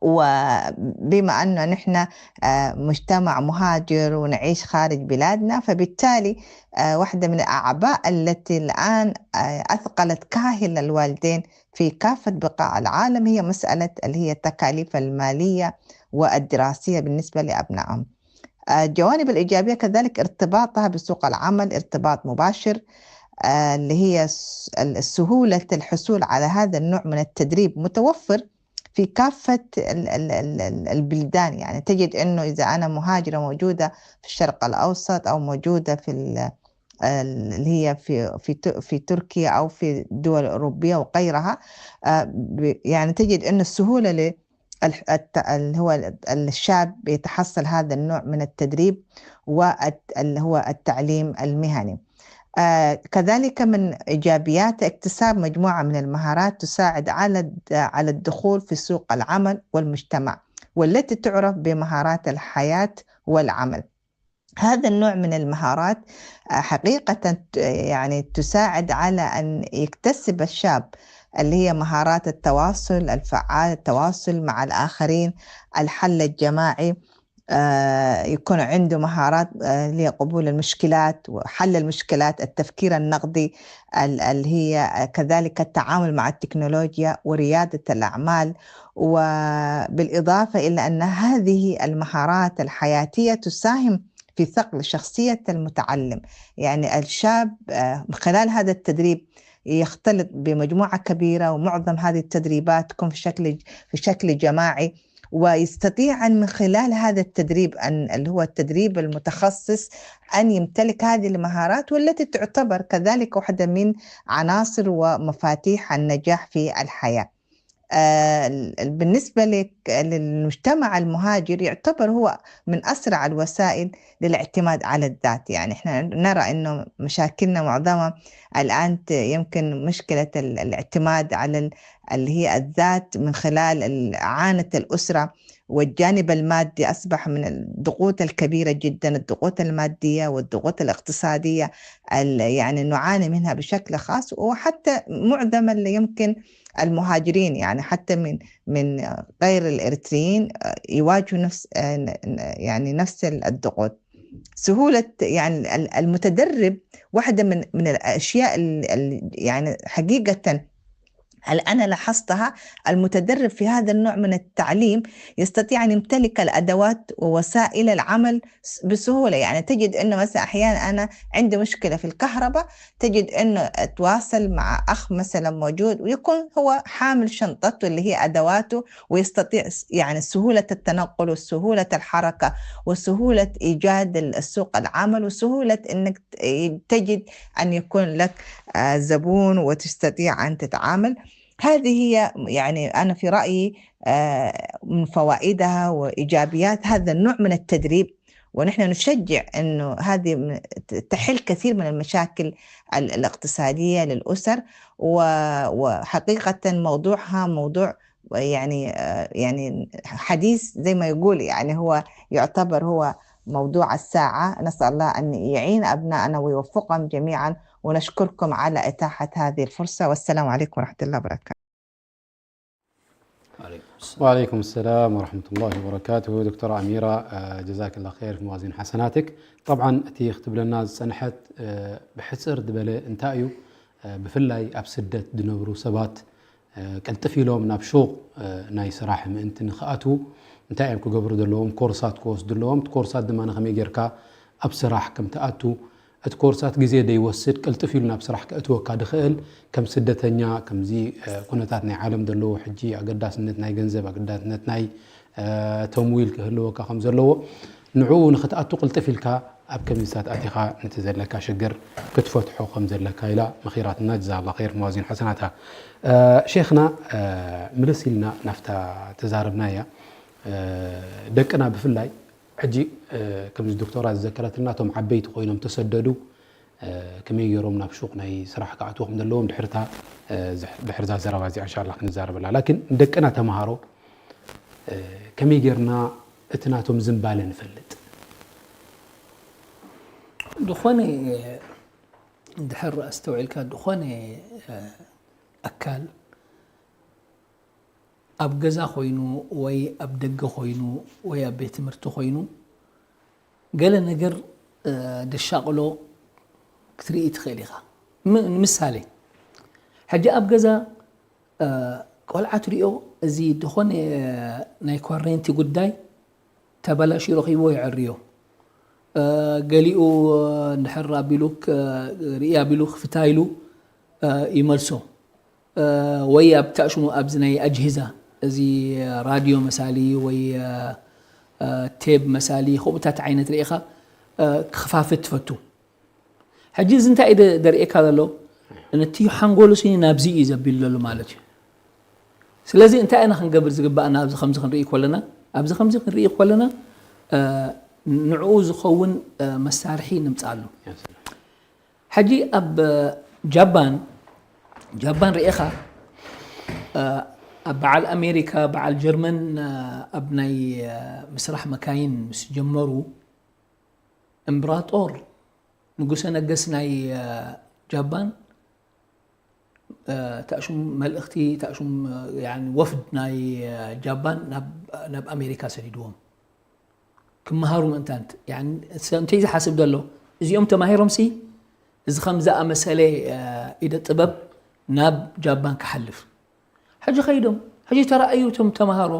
وبما أنه نحن آه، مجتمع مهاجر ونعيش خارج بلادنا، فبالتالي آه، واحدة من الأعباء التي الآن آه، أثقلت كاهل الوالدين في كافة بقاع العالم هي مسألة اللي هي التكاليف المالية والدراسية بالنسبة لأبنائهم. آه، الجوانب الإيجابية كذلك ارتباطها بسوق العمل ارتباط مباشر، آه، اللي هي س-، ال-، سهولة الحصول على هذا النوع من التدريب متوفر في كافة ال-، ال-، ال-، ال-، البلدان. يعني تجد إنه إذا أنا مهاجرة موجودة في الشرق الأوسط أو موجودة في ال-، ال-، اللي هي في، في ت-، في تركيا أو في الدول الأوروبية وغيرها، آه، ب-، يعني تجد إنه السهولة ل-، الح-، الت-، اللي هو الشاب يتحصل هذا النوع من التدريب والت-، اللي هو التعليم المهني. آه، كذلك من إيجابيات اكتساب مجموعة من المهارات تساعد على الد-، على الدخول في سوق العمل والمجتمع، والتي تعرف بمهارات الحياة والعمل. هذا النوع من المهارات، آه، حقيقة ت-، يعني تساعد على أن يكتسب الشاب اللي هي مهارات التواصل الفعال، التواصل مع الآخرين، الحل الجماعي، آه، يكون عنده مهارات، آه، اللي هي قبول المشكلات وحل المشكلات، التفكير النقدي، ال-، اللي هي كذلك التعامل مع التكنولوجيا وريادة الأعمال. وبالإضافة إلى أن هذه المهارات الحياتية تساهم في صقل شخصية المتعلم. يعني الشاب، آه، من خلال هذا التدريب يختلط بمجموعة كبيرة، ومعظم هذه التدريبات تكون في شكل، في شكل جماعي، ويستطيع أن من خلال هذا التدريب، أن اللي هو التدريب المتخصص، أن يمتلك هذه المهارات، والتي تعتبر كذلك واحدة من عناصر ومفاتيح النجاح في الحياة. آه، ال-، بالنسبة لك، للمجتمع المهاجر، يعتبر هو من أسرع الوسائل للاعتماد على الذات. يعني إحنا نرى إنه مشاكلنا معظمها الآن ت-، يمكن مشكلة ال-، الاعتماد على ال-، اللي هي الذات من خلال ال-، إعانة الأسرة، والجانب المادي أصبح من الضغوط الكبيرة جدًا، الضغوط المادية والضغوط الاقتصادية ال-، يعني نعاني منها بشكل خاص، وحتى معظم اللي يمكن المهاجرين، يعني حتى من، من غير الإريتريين، آه، يواجهوا نفس، آه، ن-، ن-، يعني نفس ال-، الضغوط. سهولة، يعني ال-، المتدرب واحدة من، من الأشياء ال-، ال-، يعني حقيقة هل أنا لاحظتها، المتدرب في هذا النوع من التعليم يستطيع أن يمتلك الأدوات ووسائل العمل س-، بسهولة. يعني تجد أنه مثلًا أحيانًا أنا عندي مشكلة في الكهرباء، تجد أنه أتواصل مع أخ مثلًا موجود، ويكون هو حامل شنطته اللي هي أدواته، ويستطيع س-، يعني سهولة التنقل وسهولة الحركة وسهولة إيجاد ال-، السوق العمل وسهولة أنك ت-، تجد أن يكون لك، آه، زبون وتستطيع أن تتعامل. هذه هي، يعني، أنا في رأيي، آه، من فوائدها وإيجابيات هذا النوع من التدريب، ونحن نشجع أنه هذه م-، ت-، تحل كثير من المشاكل ال-، الاقتصادية للأسر. و-، وحقيقة موضوعها موضوع، يعني، آه، يعني حديث زي ما يقول، يعني هو يعتبر هو موضوع الساعة. نسأل الله أن يعين أبناءنا ويوفقهم جميعًا، ونشكركم على إتاحة هذه الفرصة، والسلام عليكم ورحمة الله وبركاته. عليكم السلام. وعليكم السلام ورحمة الله وبركاته. دكتورة أميرة، آه، جزاك الله خير في موازين حسناتك. طبعا እቲ ክትብለና ዝጸንሐት፣ آه، ብሕጽር ዝበለ እንታይ እዩ፣ آه، ብፍላይ ኣብ ስደት ዝነብሩ ሰባት፣ آه፣ ቅልጥፍ ኢሎም ናብ ሹቕ፣ آه፣ ናይ ስራሕ ምእንቲ ንኽኣትዉ እንታይ እዮም ክገብሩ ዘለዎም? ኮርሳት ክወስዱ ኣለዎም። እቲ ኮርሳት ድማ ንኸመይ ጌርካ ኣብ ስራሕ ከም ትኣቱ፣ እቲ ኮርሳት ግዜ ዘይወስድ ቅልጥፍ ኢሉ ናብ ስራሕ ከእትወካ ዝኽእል ከም ስደተኛ ከምዚ፣ آه، ኩነታት ናይ ዓለም ዘለዎ ሕጂ ኣገዳስነት ናይ ገንዘብ ኣገዳስነት ናይ፣ آه፣ ተምዊል ክህልወካ ከም ዘለዎ ንዕኡ ንኽትኣቱ ቅልጥፍ ኢልካ ኣብ ከምዚታት ኣቲኻ ነቲ ዘለካ ሽግር ክትፈትሖ ከም ዘለካ ኢላ መኺራትና ጀዛሃላ ኸይር መዋዚን ሓሰናታ። آه، ሼኽና، آه፣ ምልስ ኢልና ናፍታ ተዛረብናያ، آه፣ ደቅና ብፍላይ ሕጂ ከምዚ ዶክተራ ዝዘከረትና እቶም ዓበይቲ ኮይኖም ተሰደዱ ከመይ ገይሮም ናብ ሹቕ ናይ ስራሕ ክኣትዉ ከም ዘለዎም ድሕርታ ድሕርዛ ዘረባ እዚኣ እንሻላ ክንዛረበላ ላኪን ንደቅና ተምሃሮ ከመይ ጌርና እቲ ናቶም ዝንባለ ንፈልጥ? ዝኾነ ድሕር ኣስተውዒልካ ዝኾነ ኣካል ኣብ ገዛ ኮይኑ ወይ ኣብ ደገ ኮይኑ ወይ ኣብ ቤት ትምህርቲ ኮይኑ ገለ ነገር፣ እ፣ ደሻቕሎ ክትርኢ ትኽእል ኢኻ። ም-፣ ንምሳሌ፣ ሕጂ ኣብ ገዛ፣ እ፣ ቆልዓ ትሪኦ፣ እዚ ዝኾነ፣ እ፣ ናይ ኳሬንቲ ጉዳይ ተበላሽዩ ረኺብዎ የዐርዮ። እ፣ ገሊኡ፣ እ፣ እንድሕር ኣቢሉ ክ-፣ ርኢ ኣቢሉ ክፍታ ኢሉ፣ እ፣ ይመልሶ። እ፣ ወይ ኣብ ታሽሙ ኣብዚ ናይ ኣጅሂዛ፣ እዚ ራድዮ መሳሊ ወይ፣ እ፣ እ፣ ቴብ መሳሊ፣ ከምኡታት ዓይነት ርኢኻ፣ እ፣ ክኽፋፍት ትፈቱ። ሕጂ እዚ እንታይ እዩ ደ-፣ ደርእየካ ዘሎ? ነቲ ሓንጎሉ ስኒ ናብዚ እዩ ዘቢሉ ዘሎ ማለት እዩ። ስለዚ እንታይ ኢና ክንገብር ዝግባኣና? ኣብዚ ከምዚ ክንርኢ ከለና፣ ኣብዚ ከምዚ ክንርኢ ከለና፣ እ፣ ንዕኡ ዝኸውን፣ እ፣ መሳርሒ ንምጻሉ። ሕጂ ኣብ ጃፓን፣ ጃፓን ርኢኻ፣ እ፣ ኣብ በዓል ኣሜሪካ፣ በዓል ጀርመን፣ እ፣ ኣብ ናይ፣ እ፣ ምስራሕ መካይን ምስ ጀመሩ፣ እምብራጦር፣ ንጉሰ ነገስ ናይ፣ እ፣ ጃፓን፣ እ፣ ታሽሙ መልእኽቲ፣ ታሽሙ፣ እ፣ ያኒ ወፍድ ናይ፣ እ፣ ጃፓን ናብ፣ ናብ ኣሜሪካ ሰዲድዎም። ክመሃሩ ምእንታን፣ ያኒ፣ ሰብ እንታይ ዝሓስብ ዘሎ? እዚኦም ተማሂሮምሲ፣ እዚ ከም ዝኣመሰለ፣ እ፣ ኢደ ጥበብ ናብ ጃፓን ክሓልፍ። ሕጂ ኸይዶም፣ ሕጂ ተረኣዩ እቶም ተምሃሮ፣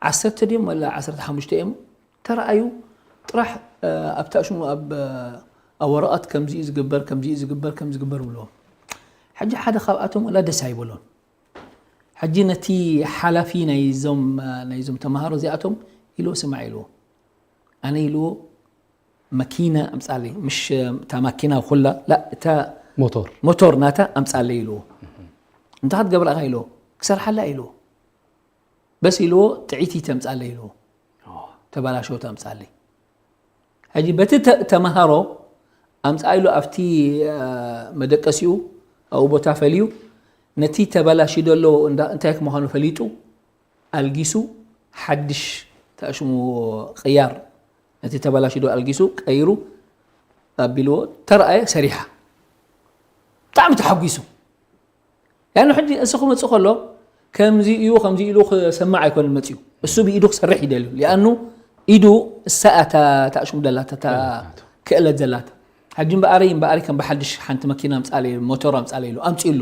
ዓሰርተ ድዮም ወላ ዓሰርተ ሓሙሽተ እዮም፣ ተረኣዩ ጥራሕ፣ እ፣ ኣብ ታሽሙ ኣብ፣ እ፣ ኣብ ወረቐት ከምዚ እዩ ዝግበር፣ ከምዚ እዩ ዝግበር፣ ከምዚ ዝግበር ብልዎም። ሕጂ ሓደ ካብኣቶም ወላ ደስ ኣይበሎን። ሕጂ ነቲ ሓላፊ ናይዞም፣ ናይዞም ተምሃሮ እዚኣቶም ኢልዎ፣ ስማዕ ኢልዎ፣ ኣነ ኢልዎ፣ መኪና ኣምጻለይ፣ ምሽ እታ ማኪና ኩላ፣ ላ፣ እታ ሞቶር። ሞቶር ናታ ኣምጻለይ ኢልዎ። እንታይ ክትገብራ ኢኻ ኢልዎ፣ ክሰርሓላ ኢልዎ። በስ ኢልዎ፣ ጥዒቲ ተምጻለይ ኢልዎ። ተበላሸወት ኣምጻለይ። ሕጂ በቲ ተ-፣ ተምሃሮ ኣምጽኣ ኢሉ ኣብቲ፣ እ፣ መደቀሲኡ ኣብኡ ቦታ ፈልዩ ነቲ ተበላሽዩ ዘሎ እንዳ-፣ እንታይ ምዃኑ ፈሊጡ ኣልጊሱ ሓድሽ ታሽሙ ቅያር ነቲ ተበላሽዩ ዶ ኣልጊሱ ቀይሩ ኣቢልዎ ተረኣየ ሰሪሓ። ብጣዕሚ ተሓጒሱ። ያኑ ሕጂ እሱ ክመጽእ ከሎ ከምዚ እዩ፣ ከምዚ ኢሉ ክሰማዕ ኣይኮነን መጽኡ። እሱ ብኢዱ ክሰርሕ ይደልዩ። ሊኣኑ ኢዱ እሳ እያ እታ ታሽሙ ደላታ፣ እታ ክእለት ዘላታ። ሕጂ እምበኣሪ፣ እምበኣሪ ከም ብሓድሽ ሓንቲ መኪና ኣምጻለይ፣ ሞቶር ኣምጻለይ ኢሉ፣ ኣምጺእሉ።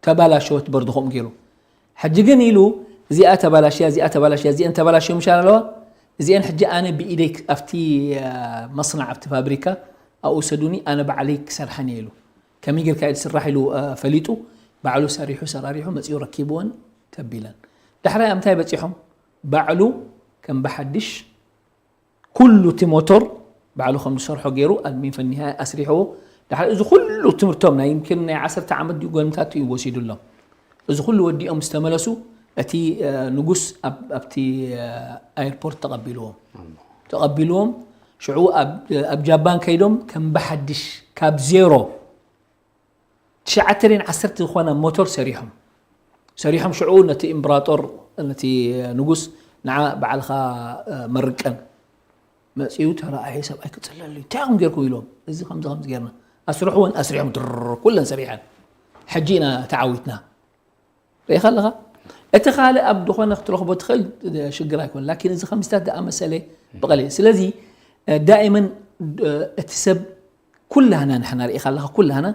ተባላሸወት በርዱ ከምኡ ገይሩ። ሕጂ ግን ኢሉ፣ እዚኣ ተባላሽያ፣ እዚኣ ተባላሽያ፣ እዚአን ተባላሽዮ ምሻን ኣለዋ? እዚአን ሕጂ ኣነ ብኢደይ ክ-፣ ኣብቲ፣ እ፣ መስናዕ፣ ኣብቲ ፋብሪካ ኣብኡ ውሰዱኒ፣ ኣነ ባዕለይ ክሰርሐን እየ ኢሉ። ከመይ ጌርካ እዩ ዝስራሕ ኢሉ፣ እ፣ ፈሊጡ፣ ባዕሉ ሰሪሑ፣ ሰራሪሑ፣ መጺኡ ረኪብወን ተቢለን። ዳሕራይ ኣብ ምንታይ በጺሖም? ባዕሉ ከም ብሓድሽ ኩሉ እቲ ሞቶር ባዕሉ ከም ዝሰርሖ ገይሩ ኣልሚን ፈኒሃ ኣስሪሕዎ። ድሓር እዚ ኩሉ ትምህርቶም ናይ ይምኪን ናይ ዓሰርተ ዓመት ድዩ ጎንታት እዩ ወሲዱሎም። እዚ ኩሉ ወዲኦም ምስ ተመለሱ እቲ፣ እ፣ ንጉስ ኣብ-፣ ኣብቲ፣ እ፣ ኣየርፖርት ተቐቢልዎም። ተቐቢልዎም ሽዑ ኣብ፣ ኣብ ጃፓን ከይዶም ከም ብሓድሽ ካብ ዜሮ ትሽዓተ ድየን ዓሰርተ ዝኾና ሞቶር ሰሪሖም። ሰሪሖም ሽዑ ነቲ እምብራጦር፣ ነቲ ንጉስ፣ "ንዓ ባዕልኻ፣ እ፣ መርቀን." መጺኡ ተረኣየ፣ ሰብኣይ ክጽለሉ፣ "እንታይ ኢኹም ጌርኩም?" ኢሎም። "እዚ ከምዚ ከምዚ ጌርና." ኣስርሕወን፣ ኣስሪሖም፣ ድር፣ ኩለን ሰሪሐን። "ሕጂ ኢና ተዓዊትና." ርኢኻ ኣለኻ? እቲ ካልእ ኣብ ዝኾነ ክትረኽቦ ትኽእል ሽግር ኣይኮነን። ላኪን እዚ ከምዚታት ዝኣመሰለ ብቐሊል። ስለዚ፣ እ፣ ዳኢመን፣ እ፣ እቲ ሰብ ኩላህና ንሕና ርኢኻ ኣለኻ፣ ኩላህና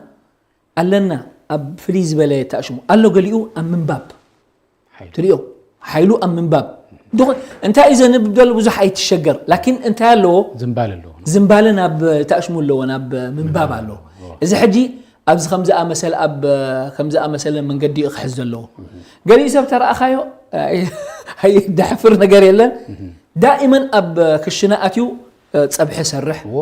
ኣለና ኣብ ፍልይ ዝበለ ተኣሽሙ። ኣሎ ገሊኡ ኣብ ምንባብ። ሓይሉ። ትሪኦ? ሓይሉ ኣብ ምንባብ። ድኾ-፣ እንታይ እዩ ዘንብብ ዘሎ ብዙሕ ኣይትሸገር። ላኪን እንታይ ኣለዎ? ዝንባለ ኣለዎ። ዝንባለ ናብ ተኣሽሙ ኣለዎ፣ ናብ ምንባብ ኣለዎ። ኣለዎ። እዚ ሕጂ ኣብዚ ከም ዝኣመሰለ፣ ኣብ ከም ዝኣመሰለ መንገዲ እዩ ክሕዝ ዘለዎ። ገሊኡ ሰብ ተረኣኻዮ፣ ኣይ-፣ ኣይደሕፍር ነገር የለን። ዳኢመን ኣብ ክሽነ ኣትዩ፣ ጸብሒ ሰርሕ፣ እዎ።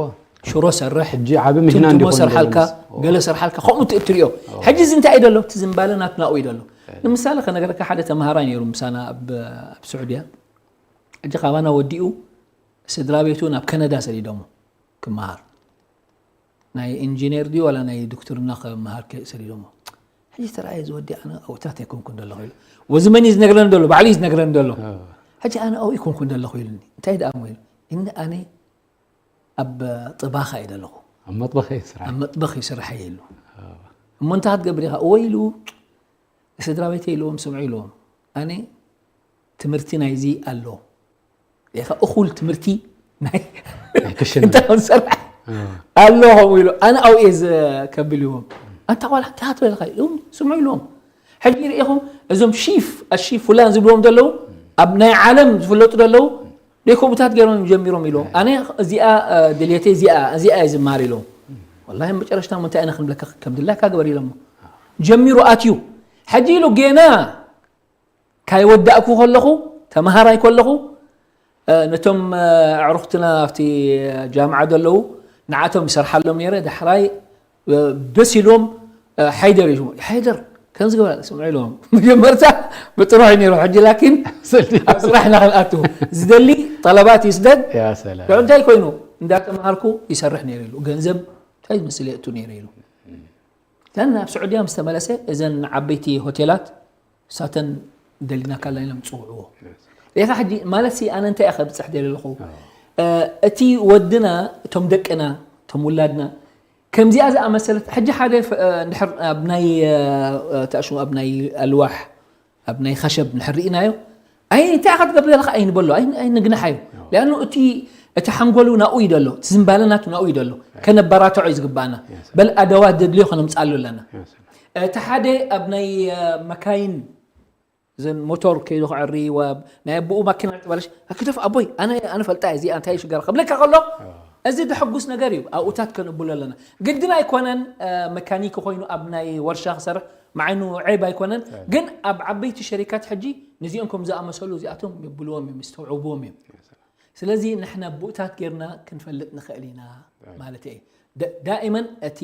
ሽሮ ሰርሕ፣ ሕጂ ዓቢ ምህና ትምትሞ እንዲኾን ሰርሓልካ፣ ዘሎ ምስ-፣ እዎ። ገለ ሰርሓልካ፣ ከምኡ ት-፣ ትሪኦ። እዎ። ሕጂ እዚ እንታይ እዩ ዘሎ? እቲ ዝንባለ ናትናኡ እዩ ዘሎ። ንምሳሌ ከነገረካ፣ ሓደ ተምሃራይ ነይሩ ምሳና ኣብ፣ ኣብ ስዑድያ። ሕጂ ካባና ወዲኡ ስድራ ቤቱ ናብ ከነዳ ሰዲዶሞ ክመሃር። ናይ ኢንጂነር ድዩ ዋላ ናይ ዶክትርና ክመሃር ከ-፣ ሰዲዶሞ። ሕጂ ተረኣየ እዚ ወዲ ኣነ ኣብታት ኣይኮንኩን ዘለኹ ኢሉ። ወዚ መን እዩ ዝነግረኒ ዘሎ? ባዕሉ እዩ ዝነግረኒ ዘሎ። ኣዎ። ሕጂ ኣነ ኣብኡ ኣይኮንኩን ዘለኹ ኢሉኒ። እንታይ ደኣ እሞ ኢሉ? እኒ ኣነ ኣብ ጥባኻ እየ ዘለኹ። ኣብ መጥበኽ እየ ስራሕ። ኣብ መጥበኽ እየ ስራሕ እየ ኢሉ። ኣዎ። እሞ እንታይ ክትገብር ኢኻ? እወ ኢሉ፣ ስድራ ቤተይ ኢልዎም፣ ስምዑ ኢልዎም። ኣነ ትምህርቲ ናይዚ ኣሎ ኢኻ፣ እኹል ትምህርቲ ናይ እንታይ ክንሰርሕ ኣሎ ከምኡ ኢሉ ኣነ ኣብኡ እየ ከብል ኢዎም። ኣንታ ጓል እንታይ ትበልካ ኢሎም ስምዑ ኢልዎም። ሕጂ ርኢኹም እዞም ሺፍ ኣሺፍ ፍላን ዝብልዎም ዘለዉ ኣብ ናይ ዓለም ዝፍለጡ ዘለዉ ደይ ከምኡታት ገይሮም እዮም ጀሚሮም ኢልዎም። ኣነ እዚኣ ድልየተይ እዚኣ እዚኣ እየ ዝመሃር ኢልዎም። ወላሂ መጨረሽታ እንታይ ኢና ክንብለካ ከም ድላይካ ግበር ኢሎሞ ጀሚሩ ኣትዩ። ሕጂ ኢሉ ጌና ካይወዳእኩ ከለኹ ተምሃራይ ከለኹ ነቶም ኣዕሩኽትና ኣብቲ ጃምዓ ዘለዉ ንዓቶም ይሰርሓሎም ነይረ። ዳሕራይ ደስ ኢልዎም ሓይደር እዩ ሽሙ። ሓይደር ከምዚ ገበራ ስምዑ ኢልዎም። መጀመርታ ብጥሩሕ እዩ ነይሩ። ሕጂ ላኪን ኣብ ስራሕ ኢና ክንኣትዉ። ዝደሊ ጠለባት ይስደድ። ሽዑ እንታይ ኮይኑ እንዳተምሃርኩ ይሰርሕ ነይረ ኢሉ። ገንዘብ እንታይ ዝመስል የእቱ ነይረ ኢሉ። ን ናብ ስዑድያ ምስ ተመለሰ እዘን ዓበይቲ ሆቴላት ሳተን ደሊና ካላ ኢሎም ዝፅውዕዎ ሪኢኻ። ሕጂ ማለት ሲ ኣነ እንታይ እየ ከብፅሕ ደሊ ኣለኹ? እቲ ወድና እቶም ደቅና እቶም ውላድና ከምዚኣ ዝኣመሰለት ሕጂ ሓደ እንድሕር ኣብ ናይ ተኣሽሙ ኣብ ናይ ኣልዋሕ ኣብ ናይ ኸሸብ እንድሕር ርኢናዮ ኣይ እንታይ ኢኻ ትገብር ዘለኻ ኣይንበሎ ኣይንግንሓዮ። ሊኣኑ እቲ እቲ ሓንጎሉ ናኡ እዩ ደሎ፣ እቲ ዝምባለ ናቱ ናኡ እዩ ደሎ። ከነበራትዖ እዩ ዝግባኣና። በል ኣደዋት ዘድልዮ ከነምፅኣሉ ኣለና። እቲ ሓደ ኣብ ናይ መካይን እዘን ሞቶር ከይዱ ክዕሪ ናይ ኣቦኡ ማኪና ተባለሽ ክትፍ ኣቦይ ኣነ ኣነ ፈልጣ እዚኣ እንታይ ሽገር ክብለካ ከሎ እዚ ደሐጉስ ነገር እዩ። ኣብኡታት ከንብሎ ኣለና። ግድን ኣይኮነን መካኒክ ኮይኑ ኣብ ናይ ወርሻ ክሰርሕ መዓይኑ ዔብ ኣይኮነን። ግን ኣብ ዓበይቲ ሸሪካት ሕጂ ነዚኦም ከም ዝኣመሰሉ እዚኣቶም የብልዎም እዮም፣ ይስተውዕብዎም እዮም። ስለዚ ንሕና ብኡታት ጌርና ክንፈልጥ ንኽእል ኢና ማለት እየ። ዳኢመን እቲ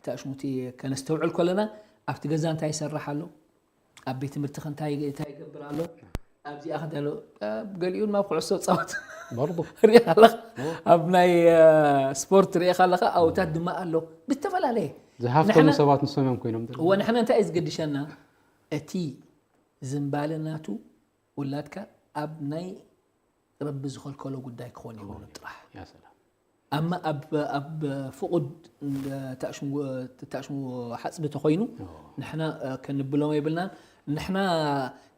ተሽሙቲ ከነስተውዕል ከለና ኣብቲ ገዛ እንታይ ይሰርሕ ኣሎ፣ ኣብ ቤት ትምህርቲ እንታይ ይገብር ኣሎ፣ ኣብዚኣ ከዳሎ ገሊኡ ናብ ኩዕሶ ፃወት ሪኢኻ ኣለኻ፣ ኣብ ናይ ስፖርት ሪኢኻ ኣለኻ፣ ኣብታት ድማ ኣሎ ብዝተፈላለየ ዝሃፍተሙ ሰባት ንሶም እዮም ኮይኖም እወ ንሕና እንታይ እዩ ዝገድሸና እቲ ዝምባለ ናቱ ውላድካ ኣብ ናይ ረቢ ዝኸልከሎ ጉዳይ ክኾን ይብሉ ጥራሕ። ኣማ ኣብ ፍቑድ ተሽሙ ሓፅቢ ተኾይኑ ንሕና ከንብሎም የብልናን። ንሕና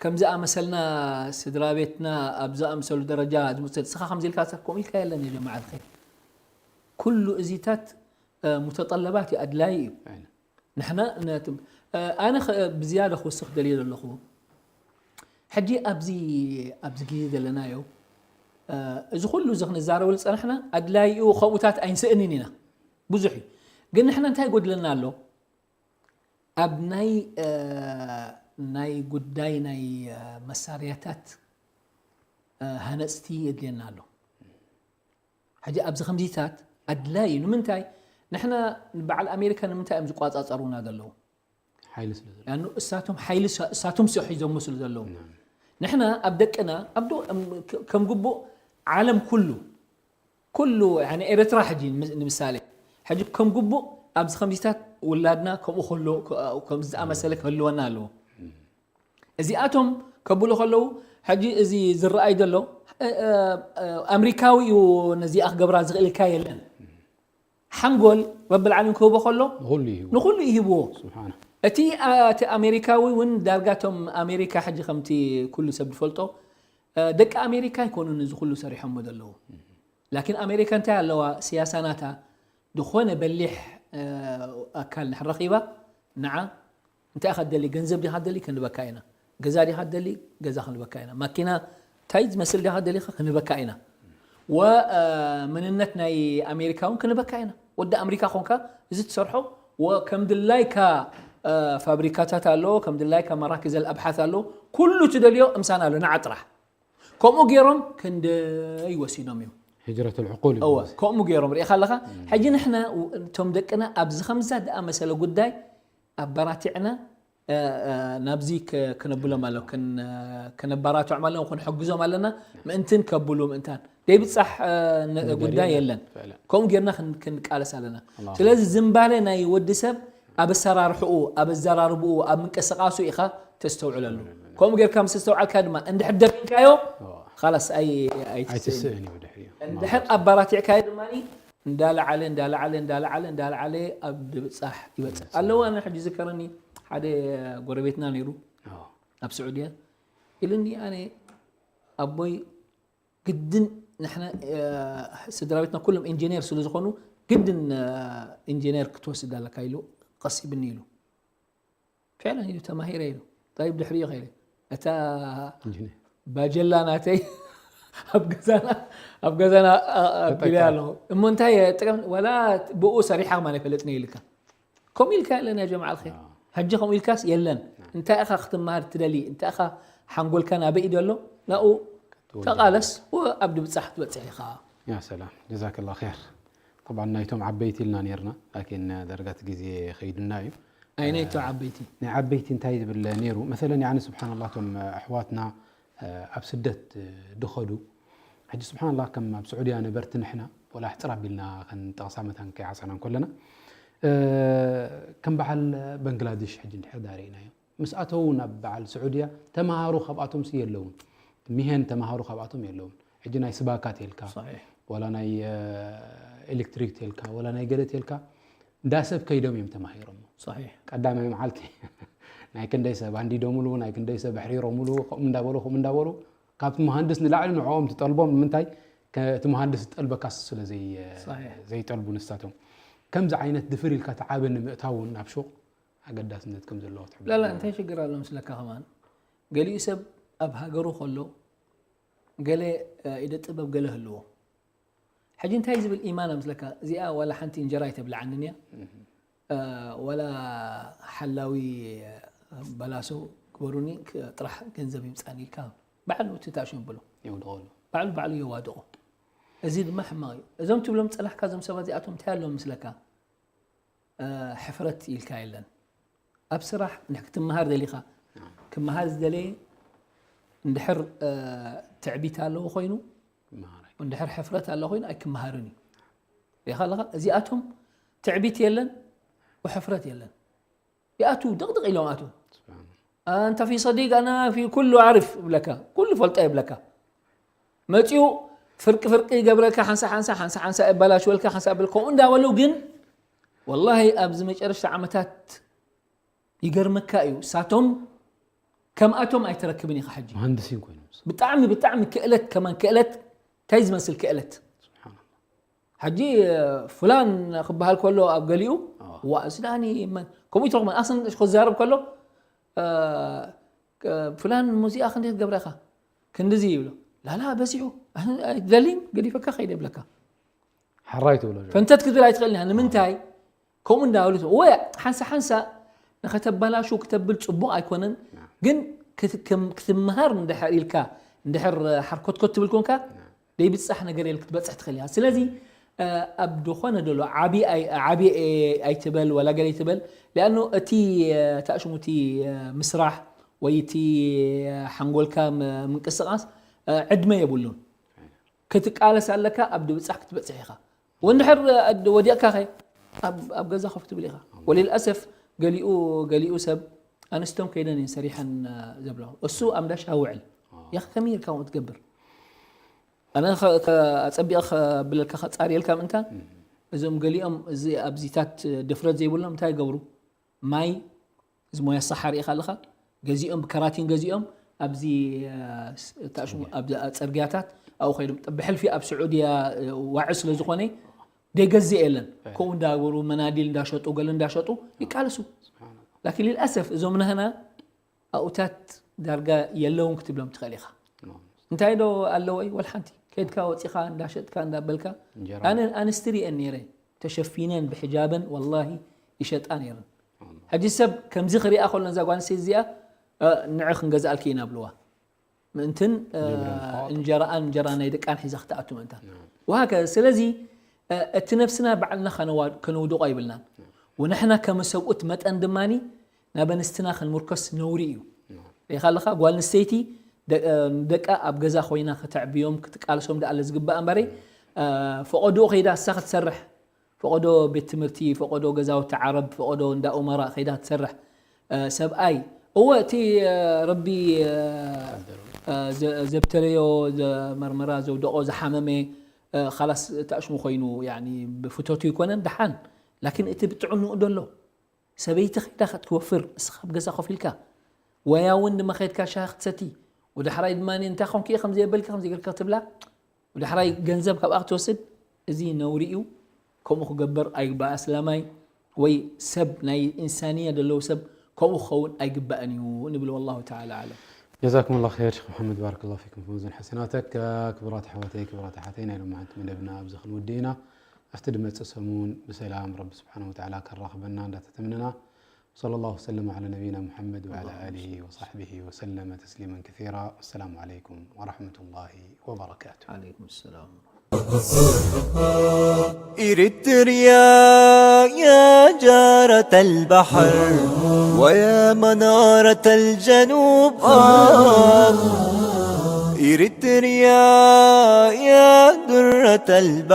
ከም ዝኣመሰልና ስድራ ቤትና ኣብ ዝኣምሰሉ ደረጃ ዝምፅእ ስኻ ከም ዝልካ ሰብ ከምኡ ኢልካ የለን የጀማዓ ዝኸ ኩሉ እዚታት ሙተጠለባት እዩ ኣድላይ እዩ። ንሕና ነቲ ኣነ ብዝያዳ ክውስኽ ደልየ ዘለኹ ሕጂ ኣብዚ ኣብዚ ግዜ ዘለናዮ እዚ ኩሉ እዚ ክንዛረበሉ ዝፀናሕና ኣድላይኡ ከምኡታት ኣይንስእንን ኢና ብዙሕ እዩ። ግን ንሕና እንታይ ይጎድለና ኣሎ ኣብ ናይ ናይ ጉዳይ ናይ መሳርያታት ሃነፅቲ የድልየና ኣሎ። ሕጂ ኣብዚ ከምዚታት ኣድላይ እዩ ንምንታይ ንሕና ንበዓል ኣሜሪካ ንምንታይ እዮም ዝቋፃፀሩና ዘለዉ ሓይሊ ስለ ዘሎ ያኑ እሳቶም ሓይሊ እሳ- እሳቶም ስዮ ሒዞሞ ስለ ዘለዉ ንሕና ኣብ ደቅና ኣብ ዶ- ከም- ከም ግቡእ ዓለም ኩሉ ኩሉ ያኒ ኤርትራ ሕጂ ንምስ- ንምሳሌ ሕጂ ከም ግቡእ ኣብዚ ከምዚታት ውላድና ከምኡ ከሎ ከምዚ ዝኣመሰለ ክህልወና ኣለዎ። እዚኣቶም ከብሉ ከለዉ ሕጂ እዚ ዝረኣይ ዘሎ ኣምሪካዊ እዩ ነዚኣ ክገብራ ዝኽእል ኢልካ የለን። ሓንጎል ረቢ ልዓለም ክህቦ ከሎ ንኹሉ ይህብዎ። እቲ እቲ ኣሜሪካዊ እውን ዳርጋቶም ኣሜሪካ ሕጂ ከምቲ ኩሉ ሰብ ዝፈልጦ ደቂ ኣሜሪካ ኣይኮኑን እዚ ኩሉ ሰሪሖሞ ዘለዉ። ላኪን ኣሜሪካ እንታይ ኣለዋ ስያሳ ናታ ዝኾነ በሊሕ ኣካል ንሕረኺባ ንዓ እንታይ ኢኻ ትደሊ ገንዘብ ዲኻ ትደሊ ክንበካ ኢና። ገዛ ዲኻ ትደሊ ገዛ ክንበካ ኢና። ማኪና እንታይ ዝመስል ዲኻ ትደሊ ክንበካ ኢና። ወ መንነት ናይ ኣሜሪካ እውን ክንበካ ኢና። ወዲ ኣሜሪካ ኮንካ እዚ ትሰርሖ ወ ከም ድላይካ ፋብሪካታት ኣሎ ከም ድላይካ መራኪዘል ኣብሓት ኣሎ ኩሉ ትደልዮ እምሳና ኣሎ ንዓ ጥራሕ። ከምኡ ገይሮም ክንደይ ወሲኖም እዮም። ህጅረት ልዕቁል እወ ከምኡ ገይሮም ርኢኻ ኣለኻ። ሕጂ ንሕና እቶም ደቅና ኣብዚ ከምዛ ዝኣመሰለ ጉዳይ ኣበራቲዕና ናብዚ ክነብሎም ኣሎ ክነባራትዖም ኣለና ክንሕግዞም ኣለና። ምእንትን ከብሉ ምእንታን ደይብፃሕ ጉዳይ የለን። ከምኡ ጌርና ክንቃለስ ኣለና። ስለዚ ዝምባለ ናይ ወዲ ሰብ ኣብ ኣሰራርሕኡ ኣብ ኣዘራርብኡ ኣብ ምንቅስቃሱ ኢኻ ተስተውዕለሉ። ከምኡ ጌርካ ምስ ኣስተውዓልካ ድማ እንድሕር ደፊንካዮ ኻላስ ኣይትስእን እዩ ድሕሪኡ። እንድሕር ኣባራቲዕካዮ ድማ እንዳለዓለ እንዳለዓለ እንዳለዓለ እንዳለዓለ ኣብ ድብፃሕ ይበፅሕ ኣለዎ። ኣነ ሕጂ ዝከረኒ ሓደ ጎረቤትና ነይሩ ኣብ ስዑድያ ኢሉኒ። ኣነ ኣቦይ ግድን ንሕና ስድራ ቤትና ኩሎም ኢንጂነር ስለ ዝኾኑ ግድን ኢንጂነር ክትወስድ ኣለካ ኢሉ ቀሲብኒ ኢሉ። ፍዕለን ኢሉ ተማሂረ ኢሉ። ጠይብ ድሕሪኡ ከይለ እታ ባጀላ ናተይ ኣብ ገዛና ኣብ ገዛና ኣቢለ ኣለኹ። እሞ እንታይ ጥቅም ዋላ ብኡ ሰሪሓ ከማን ኣይፈለጥኒ ኢልካ። ከምኡ ኢልካ የለን ያ ጀምዓ ልኸ። ሕጂ ከምኡ ኢልካስ የለን። እንታይ ኢኻ ክትመሃር ትደሊ? እንታይ ኢኻ ሓንጎልካ ናበይ ደሎ ናኡ ተቓለስ። ኣብ ድብጻሕ ክትበጽሕ ኢኻ። ያ ሰላም ጀዛከላ ር። طبعا ናይቶም ዓበይቲ ኢልና ነርና ላኪን ደረጃት ግዜ ከይዱና እዩ። ኣይነይቶ ዓበይቲ ናይ ዓበይቲ እንታይ ዝብል ነይሩ መሰለን ያኒ ስብሓንላ እቶም ኣሕዋትና ኣብ ስደት ድኸዱ። ሕጂ ስብሓንላ ከም ኣብ ስዑድያ ነበርቲ ንሕና ወላ ሕፅር ኣቢልና ከንጠቕሳ መታን ከይዓፀና እንከለና ከም በዓል በንግላድሽ ሕጂ እንድሕር ዳርኢናዮ ምስ ኣተዉ ናብ በዓል ስዑድያ ተምሃሩ ካብኣቶም ሲ የለውን። ሚሄን ተምሃሩ ካብኣቶም የለውን። ሕጂ ናይ ስባካ ቴልካ ዋላ ናይ ኤሌክትሪክ ቴልካ ዋላ ናይ ገለ ቴልካ እንዳ ሰብ ከይዶም እዮም ተማሂሮሞ። ቀዳማይ መዓልቲ ናይ ክንደይ ሰብ ኣንዲዶምሉ ናይ ክንደይ ሰብ ኣሕሪሮምሉ ከምኡ እንዳበሉ ከምኡ እንዳበሉ ካብቲ መሃንድስ ንላዕሊ ንዕኦም ትጠልቦም ንምንታይ እቲ መሃንድስ ዝጠልበካ ስለ ዘይጠልቡ ንሳቶም ከምዚ ዓይነት ድፍር ኢልካ ተዓበ ንምእታውን ናብ ሹቕ ኣገዳስነት ከም ዘለዎ ትሕብር። ላላ እንታይ ሽግር ኣሎ ምስለካ ከማን ገሊኡ ሰብ ኣብ ሃገሩ ከሎ ገለ ኢደ ጥበብ ገለ ህልዎ ሕጂ እንታይ ዝብል ኢማን ምስለካ እዚኣ ዋላ ሓንቲ እንጀራ ኣይተብልዓንን እያ ዋላ ሓላዊ በላሶ ግበሩኒ ጥራሕ ገንዘብ ይምፃኒ ኢልካ ባዕሉ እቲ ታሽም ብሎ የውድቐሉ። ባዕሉ የዋድቖ። እዚ ድማ ሕማቕ እዩ። እዞም ትብሎም ዝፀናሕካ እዞም ሰባት እዚኣቶም እንታይ ኣለዎም ምስለካ? ሕፍረት ኢልካ የለን። ኣብ ስራሕ ክትመሃር ደሊኻ ክመሃር ዝደለየ እንድሕር ትዕቢት ኣለዎ ኮይኑ እንድሕር ሕፍረት ኣሎ ኮይኑ ኣይክመሃርን እዩ። ሪኻ ኣለኻ እዚኣቶም ትዕቢት የለን ሕፍረት የለን። ይኣቱ ድቕድቕ ኢሎም ኣቱ ኣንተ ፊ ሰዲቅ ኣና ፊ ኩሉ ዓርፍ ይብለካ ኩሉ ፈልጦ ይብለካ መፂኡ ፍርቂ ፍርቂ ይገብረካ ሓንሳ ሓንሳ ሓንሳ ሓንሳ ይባላሽወልካ ሓንሳ ብል ከምኡ እንዳበሉ ግን ወላሂ ኣብዚ መጨረሽታ ዓመታት ይገርመካ እዩ ሳቶም ከምኣቶም ኣይትረክብን ኢኻ ሕጂ መሃንድሲን ኮይኖም ብጣዕሚ ብጣዕሚ ክእለት ከማን ክእለት እንታይ ዝመስል ክእለት ሕጂ ፍላን ክበሃል ከሎ ኣብ ገሊኡ ዋ እዚ ዳኒ መን ከምኡ ይትረኽበን ኣስን ክዛረብ ከሎ ፍላን ሙዚቃ ክንደይ ክትገብራ ኢኻ ክንድዚ ይብሎ ላላ በዚሑ ኣይትደልን ገዲፈካ ከይደ ይብለካ ሕራይ ትብሎ ፈንተት ክትብል ኣይትኽእልን ኢኻ ንምንታይ ከምኡ እንዳበሉት ወይ ሓንሳ ሓንሳ ንኸተባላሹ ክተብል ፅቡቕ ኣይኮነን ግን ክትምሃር እንድሕር ኢልካ እንድሕር ሓርኮትኮት ትብል ኮንካ ደይብፃሕ ነገር የለ ክትበፅሕ ትኽእል ኢኻ ስለዚ ኣብ ዝኾነ ደሎ ዓብዪ ኣይትበል ወላ ገለ ኣይትበል ሊኣኑ እቲ ታእሽሙ እቲ ምስራሕ ወይ እቲ ሓንጎልካ ምንቅስቃስ ዕድመ የብሉን ክትቃለስ ኣለካ ኣብ ድብፃሕ ክትበፅሕ ኢኻ ወንድሕር ወዲቕካ ኸ ኣብ ገዛ ኮፍ ትብል ኢኻ ወልልኣሰፍ ገሊኡ ገሊኡ ሰብ ኣንስቶም ከይደን እየን ሰሪሐን ዘብላ እሱ ኣብ እንዳሻ ውዕል ያኸ ከመይ ኢልካ ከምኡ ትገብር ኣነ ኣፀቢቐ ከብለልካ ከፃርየልካ ምእንታን እዞም ገሊኦም እዚ ኣብዚታት ድፍረት ዘይብሎም እንታይ ይገብሩ ማይ እዚ ሞያ ሳሓ ርኢኻ ኣለኻ ገዚኦም ብከራቲን ገዚኦም ኣብዚ ታሽሙ ኣብ ፀርግያታት ኣብኡ ከይዶም ብሕልፊ ኣብ ስዑድያ ዋዒ ስለ ዝኾነ ደይገዝእ የለን ከምኡ እንዳገበሩ መናዲል እንዳሸጡ ገለ እንዳሸጡ ይቃለሱ ላኪን ልልኣሰፍ እዞም ናህና ኣብኡታት ዳርጋ የለውን ክትብሎም ትኽእል ኢኻ እንታይ ዶ ኣለወይ ወላ ሓንቲ ከድካ ወፂኻ እንዳሸጥካ እንዳበልካ ኣነ ኣንስቲ ሪአን ነይረ ተሸፊነን ብሕጃበን ወላሂ ይሸጣ ነይረን ሕጂ ሰብ ከምዚ ክሪኣ ከሎ እዛ ጓል ኣንስተይቲ እዚኣ ንዒ ክንገዝኣልኪ ኢና ብልዋ ምእንትን እንጀራኣን እንጀራ ናይ ደቃን ሒዛ ክትኣቱ ምእንታ ወሃከ ስለዚ እቲ ነብስና ባዕልና ከነውድቆ ኣይብልናን ወንሕና ከመ ሰብኡት መጠን ድማ ናብ ኣንስትና ክንምርኮስ ነውሪ እዩ ሪኢኻ ኣለኻ ጓል ኣንስተይቲ ደቃ ኣብ ገዛ ኮይና ከተዕብዮም ክትቃልሶም ደኣ ዝግባእ እምበረ ፈቐድኡ ከይዳ እሳ ክትሰርሕ ፈቐዶ ቤት ትምህርቲ ፈቐዶ ገዛውቲ ዓረብ ፈቐዶ እንዳ ኡመራ ከይዳ ትሰርሕ ሰብኣይ እወ እቲ ረቢ ዘብተለዮ ዘመርመራ ዘውደቆ ዝሓመመ ካላስ ተኣሽሙ ኮይኑ ብፍቶቱ ይኮነን ደሓን ላኪን እቲ ብጥዕንኡ ደሎ ሰበይቲ ከይዳ ክትወፍር እስኻ ኣብ ገዛ ኮፍ ኢልካ ወያ እውን ድማ ከድካ ሻሂ ክትሰቲ፣ ወዳሕራይ ድማ እንታይ ኮንክ እየ ከምዚ የበልካ ከምዚ ገልካ ክትብላ፣ ወዳሕራይ ገንዘብ ካብኣ ክትወስድ፣ እዚ ነውሪ እዩ። ከምኡ ክገብር ኣይግባእ። ኣስላማይ ወይ ሰብ ናይ ኢንሳንያ ዘለዎ ሰብ ከምኡ ክኸውን ኣይግባእን እዩ ንብል። ወላሁ ተዓላ ኣዕለም። ጀዛኩም ላ ር ሸክ መሓመድ፣ ባረከ ላ ፊኩም ፊ መውዚን ሓሰናተክ። ክቡራት ኣሕዋተይ፣ ክቡራት ኣሓተይ፣ ናይ ሎማዓንቲ መደብና ኣብዚ ክንውድእ ኢና። ኣብቲ ድመፅእ ሰሙን ብሰላም ረቢ ስብሓን ወተዓላ ከራኽበና እንዳተተምነና፣ صلى الله وسلم على نبينا محمد وعلى آله وصحبه وسلم تسليما كثيرا. والسلام عليكم ورحمة الله وبركاته. ዓለይኩም ሰላም። إريتريا يا جارة البحر ويا منارة الجنوب آه إريتريا يا درة البحر